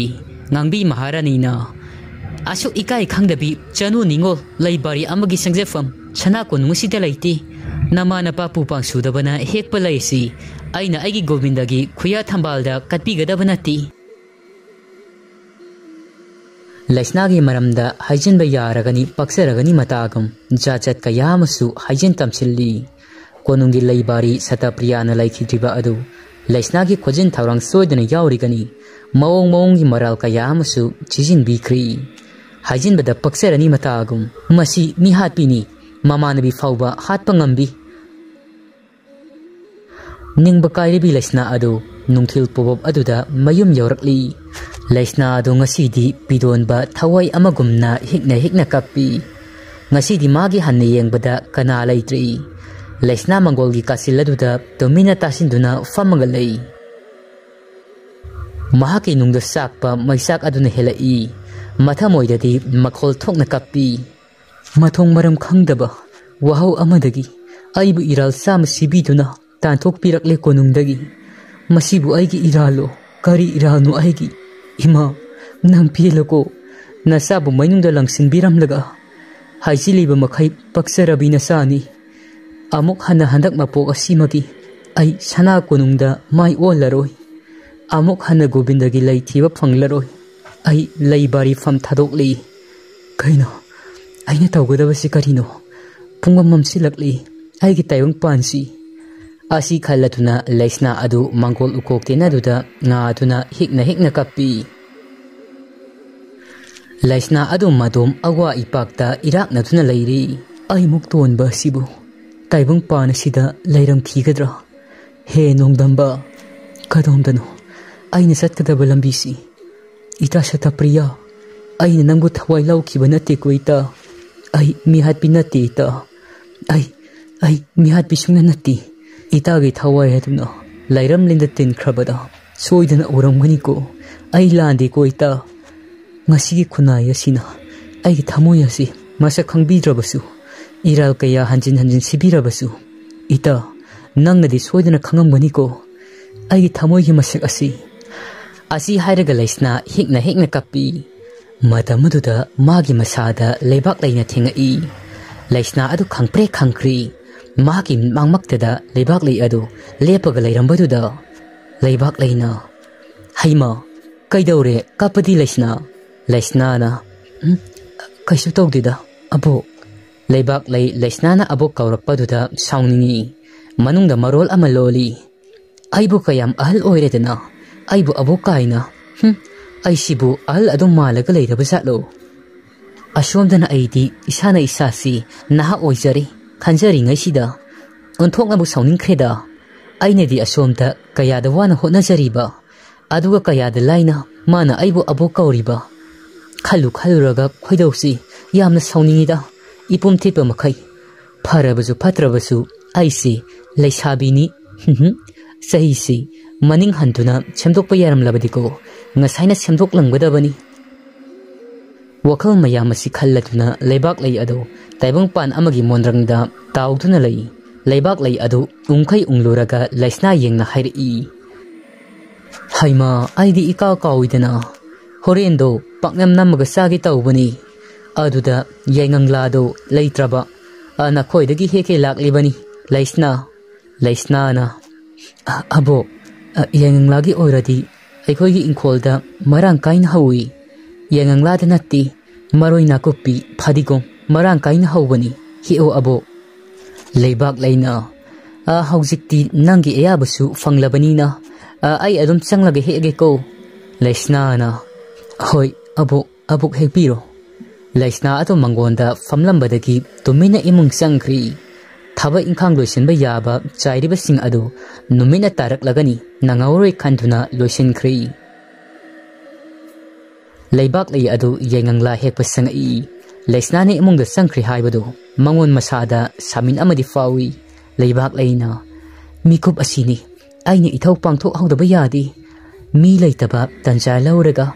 ꯉꯥꯡꯕꯤ ꯃꯍꯥꯔꯥꯅꯤꯅ, "ꯑꯁꯨꯛ ꯏꯀꯥꯏ ꯈꯪꯗꯕꯤ ꯆꯅꯨ ꯅꯤꯉꯣꯜ ꯂꯩꯕꯥꯔꯤ ꯑꯃꯒꯤ ꯆꯪꯖꯐꯝ ꯁꯅꯥ ꯀꯣꯅꯨꯡ ꯑꯁꯤꯗ ꯂꯩꯇꯦ꯫ ꯅꯃꯥ ꯅꯄꯥ ꯄꯨ ꯄꯥꯡ ꯁꯨꯗꯕꯅ ꯍꯦꯛꯄ ꯂꯩꯁꯤ ꯑꯩꯅ ꯑꯩꯒꯤ ꯒꯣꯕꯤꯟꯗꯒꯤ ꯈꯨꯌꯥ ꯊꯝꯕꯥꯜꯗ ꯀꯠꯄꯤꯒꯗꯕ ꯅꯠꯇꯦ"꯫ ꯂꯩꯁꯅꯥꯒꯤ ꯃꯔꯝꯗ ꯍꯥꯏꯖꯤꯟꯕ ꯌꯥꯔꯒꯅꯤ ꯄꯛꯆꯔꯒꯅꯤ ꯃꯇꯥꯒꯨꯝ ꯖꯥꯠ ꯖꯥꯠ ꯀꯌꯥ ꯑꯃꯁꯨ ꯍꯥꯏꯖꯤꯟ ꯇꯝꯁꯤꯜꯂꯤ꯫ ꯀꯣꯅꯨꯡꯒꯤ ꯂꯩꯕꯥꯔꯤ ꯁꯇꯄ꯭ꯔꯤꯌꯥꯅ ꯂꯩꯈꯤꯗ꯭ꯔꯤꯕ ꯑꯗꯨ ꯂꯩꯁꯅꯥꯒꯤ ꯈꯣꯟꯖꯤꯟ ꯊꯧꯔꯥꯡ ꯁꯣꯏꯗꯅ ꯌꯥꯎꯔꯤꯒꯅꯤ꯫ ꯃꯑꯣꯡ ꯃꯑꯣꯡꯒꯤ ꯃꯔꯥꯜ ꯀꯌꯥ ꯑꯃꯁꯨ ꯁꯤꯖꯤꯟꯕꯤꯈ꯭ꯔꯤ꯫ ꯍꯥꯏꯖꯤꯟꯕꯗ ꯄꯛꯆꯔꯅꯤ ꯃꯇꯥꯒꯨꯝ꯫ ꯃꯁꯤ ꯃꯤ ꯍꯥꯠꯄꯤꯅꯤ꯫ ꯃꯃꯥꯟꯅꯕꯤ ꯐꯥꯎꯕ ꯍꯥꯠꯄ ꯉꯝꯕꯤ꯫ ꯅꯤꯡꯕ ꯀꯥꯏꯔꯕꯤ ꯂꯩꯁꯅꯥ ꯑꯗꯨ ꯅꯨꯡꯊꯤꯜ ꯄꯣꯕꯞ ꯑꯗꯨꯗ ꯃꯌꯨꯝ ꯌꯧꯔꯛꯂꯤ꯫ ꯂꯩꯁꯅꯥ ꯑꯗꯨ ꯉꯁꯤꯗꯤ ꯄꯤꯗꯣꯟꯕ ꯊꯋꯥꯏ ꯑꯃꯒꯨꯝꯅ ꯍꯤꯛꯅ ꯍꯤꯛꯅ ꯀꯞꯄꯤ꯫ ꯉꯁꯤꯗꯤ ꯃꯥꯒꯤ ꯍꯟꯅ ꯌꯦꯡꯕꯗ ꯀꯅꯥ ꯂꯩꯇ꯭ꯔꯤ꯫ ꯂꯩꯁꯅꯥ ꯃꯪꯒꯣꯜꯒꯤ ꯀꯥꯆꯤꯜ ꯑꯗꯨꯗ ꯇꯨꯃꯤꯟꯅ ꯇꯥꯁꯤꯟꯗꯨꯅ ꯐꯝꯃꯒ ꯂꯩ꯫ ꯃꯍꯥꯛꯀꯤ ꯅꯨꯡꯗ ꯆꯥꯛꯄ ꯃꯩꯆꯥꯛ ꯑꯗꯨꯅ ꯍꯦꯜꯂꯛꯏ꯫ ꯃꯊꯃꯣꯏꯗꯗꯤ ꯃꯈꯣꯜ ꯊꯣꯛꯅ ꯀꯞꯄꯤ꯫ ꯃꯊꯣꯡ ꯃꯔꯝ ꯈꯪꯗꯕ ꯋꯥꯍꯧ ꯑꯃꯗꯒꯤ ꯑꯩꯕꯨ ꯏꯔꯥꯜ ꯆꯥꯝꯃ ꯁꯤꯕꯤꯗꯨꯅ ꯇꯥꯟꯊꯣꯛꯄꯤꯔꯛꯂꯦ ꯀꯣꯅꯨꯡꯗꯒꯤ꯫ ꯃꯁꯤꯕꯨ ꯑꯩꯒꯤ ꯏꯔꯥꯜꯂꯣ? ꯀꯔꯤ ꯏꯔꯥꯜꯅꯣ ꯑꯩꯒꯤ? ꯏꯃꯥ, ꯅꯪ ꯄꯦꯜꯂꯀꯣ꯫ ꯅꯆꯥꯕꯨ ꯃꯩꯅꯨꯡꯗ ꯂꯪꯁꯤꯟꯕꯤꯔꯝꯂꯒ ꯍꯥꯏꯖꯤꯜꯂꯤꯕ ꯃꯈꯩ ꯄꯛꯆꯔꯕꯤ ꯅꯆꯥꯅꯤ꯫ ꯑꯃꯨꯛ ꯍꯟꯅ ꯍꯟꯗꯛ ꯃꯄꯣꯛ ꯑꯁꯤꯃꯒꯤ ꯑꯩ ꯁꯅꯥ ꯀꯣꯅꯨꯡꯗ ꯃꯥꯏ ꯑꯣꯜꯂꯔꯣꯏ꯫ ꯑꯃꯨꯛ ꯍꯟꯅ ꯒꯣꯕꯤꯟꯗꯒꯤ ꯂꯩ ꯊꯤꯕ ꯐꯪꯂꯔꯣꯏ꯫ ꯑꯩ ꯂꯩ ꯕꯥꯔꯤꯐꯝ ꯊꯥꯗꯣꯛꯂꯤ꯫ ꯀꯩꯅꯣ? ꯑꯩꯅ ꯇꯧꯒꯗꯕꯁꯤ ꯀꯔꯤꯅꯣ? ꯄꯨꯡꯃꯝ ꯃꯝꯁꯤꯜꯂꯛꯂꯤ꯫ ꯑꯩꯒꯤ ꯇꯥꯏꯕꯪ ꯄꯥꯟꯁꯤ꯫ ꯑꯁꯤ ꯈꯜꯂꯗꯨꯅ ꯂꯩꯁꯅꯥ ꯑꯗꯨ ꯃꯪꯒꯣꯜ ꯎꯀꯣꯛ ꯇꯦꯅꯗꯨꯗ ꯉꯥꯗꯨꯅ ꯍꯤꯛꯅ ꯍꯤꯛꯅ ꯀꯞꯄꯤ꯫ ꯂꯩꯁꯅꯥ ꯑꯗꯨ ꯃꯗꯣꯝ ꯑꯋꯥ ꯏꯄꯥꯛꯇ ꯏꯔꯥꯛꯅꯗꯨꯅ ꯂꯩꯔꯤ꯫ ꯑꯩꯃꯨꯛ ꯇꯣꯟꯕ ꯑꯁꯤꯕꯨ ꯇꯥꯏꯕꯪ ꯄꯥꯟ ꯑꯁꯤꯗ ꯂꯩꯔꯝꯈꯤꯒꯗ꯭ꯔꯥ? ꯍꯦ ꯅꯣꯡꯗꯝꯕ, ꯀꯗꯣꯝꯗꯅꯣ ꯑꯩꯅ ꯆꯠꯀꯗꯕ ꯂꯝꯕꯤꯁꯤ? ꯏꯇꯥ ꯁꯇꯄ꯭ꯔꯤꯌꯥ, ꯑꯩꯅ ꯅꯪꯕꯨ ꯊꯋꯥꯏ ꯂꯧꯈꯤꯕ ꯅꯠꯇꯦꯀꯣ ꯏꯇꯥ꯫ ꯑꯩ ꯃꯤꯍꯥꯠꯄꯤ ꯅꯠꯇꯦ ꯏꯇꯥ꯫ ꯑꯩ, ꯑꯩ ꯃꯤꯍꯥꯠꯄꯤ ꯁꯨꯡꯅ ꯅꯠꯇꯦ꯫ ꯏꯇꯥꯒꯤ ꯊꯋꯥꯏ ꯑꯗꯨꯅ ꯂꯩꯔꯝꯂꯦꯟꯗ ꯇꯤꯟꯈ꯭ꯔꯕꯗ ꯁꯣꯏꯗꯅ ꯎꯔꯝꯒꯅꯤꯀꯣ꯫ ꯑꯩ ꯂꯥꯟꯗꯦꯀꯣ ꯏꯇꯥ꯫ ꯉꯁꯤꯒꯤ ꯈꯨꯟꯅꯥꯏ ꯑꯁꯤꯅ ꯑꯩꯒꯤ ꯊꯃꯣꯏ ꯑꯁꯤ ꯃꯁꯛ ꯈꯪꯕꯤꯗ꯭ꯔꯕꯁꯨ, ꯏꯔꯥꯜ ꯀꯌꯥ ꯍꯟꯖꯤꯟ ꯍꯟꯖꯤꯟ ꯁꯤꯕꯤꯔꯕꯁꯨ, ꯏꯇꯥ, ꯅꯪꯅꯗꯤ ꯁꯣꯏꯗꯅ ꯈꯪꯉꯝꯒꯅꯤꯀꯣ ꯑꯩꯒꯤ ꯊꯃꯣꯏꯒꯤ ꯃꯁꯛ ꯑꯁꯤ꯫ ꯑꯁꯤ ꯍꯥꯏꯔꯒ ꯂꯩꯁꯅꯥ ꯍꯤꯛꯅ ꯍꯤꯛꯅ ꯀꯞꯄꯤ꯫ ꯃꯇꯝ ꯑꯗꯨꯗ ꯃꯥꯒꯤ ꯃꯁꯥꯗ ꯂꯩꯕꯥꯛ ꯂꯩꯅ ꯊꯦꯡꯉꯛꯏ꯫ ꯂꯩꯁꯅꯥ ꯑꯗꯨ ꯈꯪꯄ꯭ꯔꯦꯛ ꯈꯪꯈ꯭ꯔꯤ꯫ ꯃꯍꯥꯛꯀꯤ ꯃꯤꯠꯃꯥꯡꯃꯛꯇꯗ ꯂꯩꯕꯥꯛ ꯂꯩ ꯑꯗꯨ ꯂꯦꯞꯄꯒ ꯂꯩꯔꯝꯕꯗꯨꯗ ꯂꯩꯕꯥꯛ ꯂꯩꯅ, "ꯍꯩꯃꯥ, ꯀꯩꯗꯧꯔꯦ? ꯀꯞꯄꯗꯤ ꯂꯩꯁꯅꯥ?" ꯂꯩꯁꯅꯥꯅ, "ꯎꯝ, ꯀꯩꯁꯨ ꯇꯧꯗꯦꯗ, ꯑꯕꯣꯛ꯫" ꯂꯩꯕꯥꯛ ꯂꯩ ꯂꯩꯁꯅꯥꯅ ꯑꯕꯣꯛ ꯀꯧꯔꯛꯄꯗꯨꯗ ꯁꯥꯎꯅꯤꯡꯉꯤ꯫ ꯃꯅꯨꯡꯗ ꯃꯔꯣꯜ ꯑꯃ ꯂꯣꯜꯂꯤ꯫ "ꯑꯩꯕꯨ ꯀꯌꯥꯝ ꯑꯍꯜ ꯑꯣꯏꯔꯦꯗꯅ, ꯑꯩꯕꯨ ꯑꯕꯣꯛ ꯀꯥꯏꯅ꯫ ꯍꯨꯝ, ꯑꯩꯁꯤꯕꯨ ꯑꯍꯜ ꯑꯗꯨꯝ ꯃꯥꯜꯂꯒ ꯂꯩꯔꯕ ꯖꯥꯠꯂꯣ?" ꯑꯁꯣꯝꯗꯅ ꯑꯩꯗꯤ ꯏꯁꯥꯅ ꯏꯁꯥꯁꯤ ꯅꯍꯥ ꯑꯣꯏꯖꯔꯤ ꯈꯟꯖꯔꯤꯉꯩꯁꯤꯗ ꯑꯣꯟꯊꯣꯛꯅꯕꯨ ꯁꯥꯎꯅꯤꯡꯈ꯭ꯔꯦꯗ꯫ ꯑꯩꯅꯗꯤ ꯑꯁꯣꯝꯗ ꯀꯌꯥꯗ ꯋꯥꯅ ꯍꯣꯠꯅꯖꯔꯤꯕ, ꯑꯗꯨꯒ ꯀꯌꯥꯗ ꯂꯥꯏꯅ ꯃꯥꯅ ꯑꯩꯕꯨ ꯑꯕꯣꯛ ꯀꯧꯔꯤꯕ꯫ ꯈꯜꯂꯨ ꯈꯜꯂꯨꯔꯒ ꯈꯣꯏꯗꯧꯁꯤ ꯌꯥꯝꯅ ꯁꯥꯎꯅꯤꯡꯉꯤꯗ, ꯏꯄꯨꯝ ꯊꯦꯠꯄ ꯃꯈꯩ꯫ ꯐꯔꯕꯁꯨ ꯐꯠꯇ꯭ꯔꯕꯁꯨ ꯑꯩꯁꯤ ꯂꯩꯁꯥꯕꯤꯅꯤ꯫ ꯆꯍꯤꯁꯤ ꯃꯅꯤꯡ ꯍꯟꯗꯨꯅ ꯁꯦꯝꯗꯣꯛꯄ ꯌꯥꯔꯝꯂꯕꯗꯤꯀꯣ, ꯉꯁꯥꯏꯅ ꯁꯦꯝꯗꯣꯛꯂꯝꯒꯗꯕꯅꯤ꯫ ꯋꯥꯈꯜ ꯃꯌꯥꯝ ꯑꯁꯤ ꯈꯜꯂꯗꯨꯅ ꯂꯩꯕꯥꯛ ꯂꯩ ꯑꯗꯨ ꯇꯥꯏꯕꯪꯄꯥꯟ ꯑꯃꯒꯤ ꯃꯣꯟꯗ꯭ꯔꯪꯗ ꯇꯥꯎꯗꯨꯅ ꯂꯩ꯫ ꯂꯩꯕꯥꯛ ꯂꯩ ꯑꯗꯨ ꯎꯪꯈꯩ ꯎꯪꯂꯨꯔꯒ ꯂꯩꯁꯅꯥ ꯌꯦꯡꯅ ꯍꯥꯏꯔꯛꯏ, "ꯍꯩꯃꯥ, ꯑꯩꯗꯤ ꯏꯀꯥꯎ ꯀꯥꯎꯏꯗꯅ꯫ ꯍꯣꯔꯦꯟꯗꯣ ꯄꯥꯛꯅꯝ ꯅꯝꯃꯒ ꯆꯥꯒꯦ ꯇꯧꯕꯅꯤ꯫ ꯑꯗꯨꯗ ꯌꯥꯏꯉꯪꯂꯥꯗꯣ ꯂꯩꯇ꯭ꯔꯕ꯫ ꯑ, ꯅꯈꯣꯏꯗꯒꯤ ꯍꯦꯛꯀꯦ ꯂꯥꯛꯂꯤꯕꯅꯤ, ꯂꯩꯁꯅꯥ꯫" ꯂꯩꯁꯅꯥꯅ, "ꯑ, ꯑꯕꯣꯛ, ꯑ, ꯌꯥꯏꯉꯪꯂꯥꯒꯤ ꯑꯣꯏꯔꯗꯤ ꯑꯩꯈꯣꯏꯒꯤ ꯏꯪꯈꯣꯜꯗ ꯃꯔꯥꯡ ꯀꯥꯏꯅ ꯍꯧꯏ꯫ ꯌꯥꯏꯉꯪꯂꯥꯗ ꯅꯠꯇꯦ, ꯃꯔꯣꯏ ꯅꯥꯀꯨꯞꯄꯤ, ꯐꯗꯤꯒꯣꯝ ꯃꯔꯥꯡ ꯀꯥꯏꯅ ꯍꯧꯕꯅꯤ꯫ ꯍꯦꯛꯑꯣ ꯑꯕꯣꯛ꯫" ꯂꯩꯕꯥꯛ ꯂꯩꯅ, "ꯑ, ꯍꯧꯖꯤꯛꯇꯤ ꯅꯪꯒꯤ ꯑꯌꯥꯕꯁꯨ ꯐꯪꯂꯕꯅꯤꯅ, ꯑ, ꯑꯩ ꯑꯗꯨꯝ ꯆꯪꯂꯒ ꯍꯦꯛꯑꯒꯦꯀꯣ꯫" ꯂꯩꯁꯅꯥꯅ, "ꯍꯣꯏ ꯑꯕꯣꯛ, ꯑꯕꯣꯛ ꯍꯦꯛꯄꯤꯔꯣ꯫" ꯂꯩꯁꯅꯥ ꯑꯗꯨ ꯃꯪꯒꯣꯟꯗ ꯐꯝꯂꯝꯕꯗꯒꯤ ꯇꯨꯃꯤꯟꯅ ꯏꯃꯨꯡ ꯆꯪꯈ꯭ꯔꯤ꯫ ꯊꯕꯛ ꯏꯪꯈꯥꯡ ꯂꯣꯏꯁꯤꯟꯕ ꯌꯥꯕ ꯆꯥꯏꯔꯤꯕꯁꯤꯡ ꯑꯗꯨ ꯅꯨꯃꯤꯠꯅ ꯇꯥꯔꯛꯂꯒꯅꯤ ꯅꯪꯍꯧꯔꯣꯏ ꯈꯟꯗꯨꯅ ꯂꯣꯏꯁꯤꯟꯈ꯭ꯔꯤ꯫ ꯂꯩꯕꯥꯛꯂꯩ ꯑꯗꯨ ꯌꯥꯏꯉꯪꯂꯥ ꯍꯦꯛꯄ ꯆꯪꯉꯛꯏ꯫ ꯂꯩꯁꯅꯥꯅ ꯏꯃꯨꯡꯗ ꯆꯪꯈ꯭ꯔꯦ ꯍꯥꯏꯕꯗꯨ ꯃꯉꯣꯟ ꯃꯁꯥꯗ ꯁꯥꯃꯤꯟ ꯑꯃꯗꯤ ꯐꯥꯎꯏ꯫ ꯂꯩꯕꯥꯛꯂꯩꯅ, "ꯃꯤꯀꯨꯞ ꯑꯁꯤꯅꯤ ꯑꯩꯅ ꯏꯊꯧ ꯄꯥꯡꯊꯣꯛꯍꯧꯗꯕ ꯌꯥꯗꯦ꯫ ꯃꯤ ꯂꯩꯇꯕ ꯇꯟꯖꯥ ꯂꯧꯔꯒ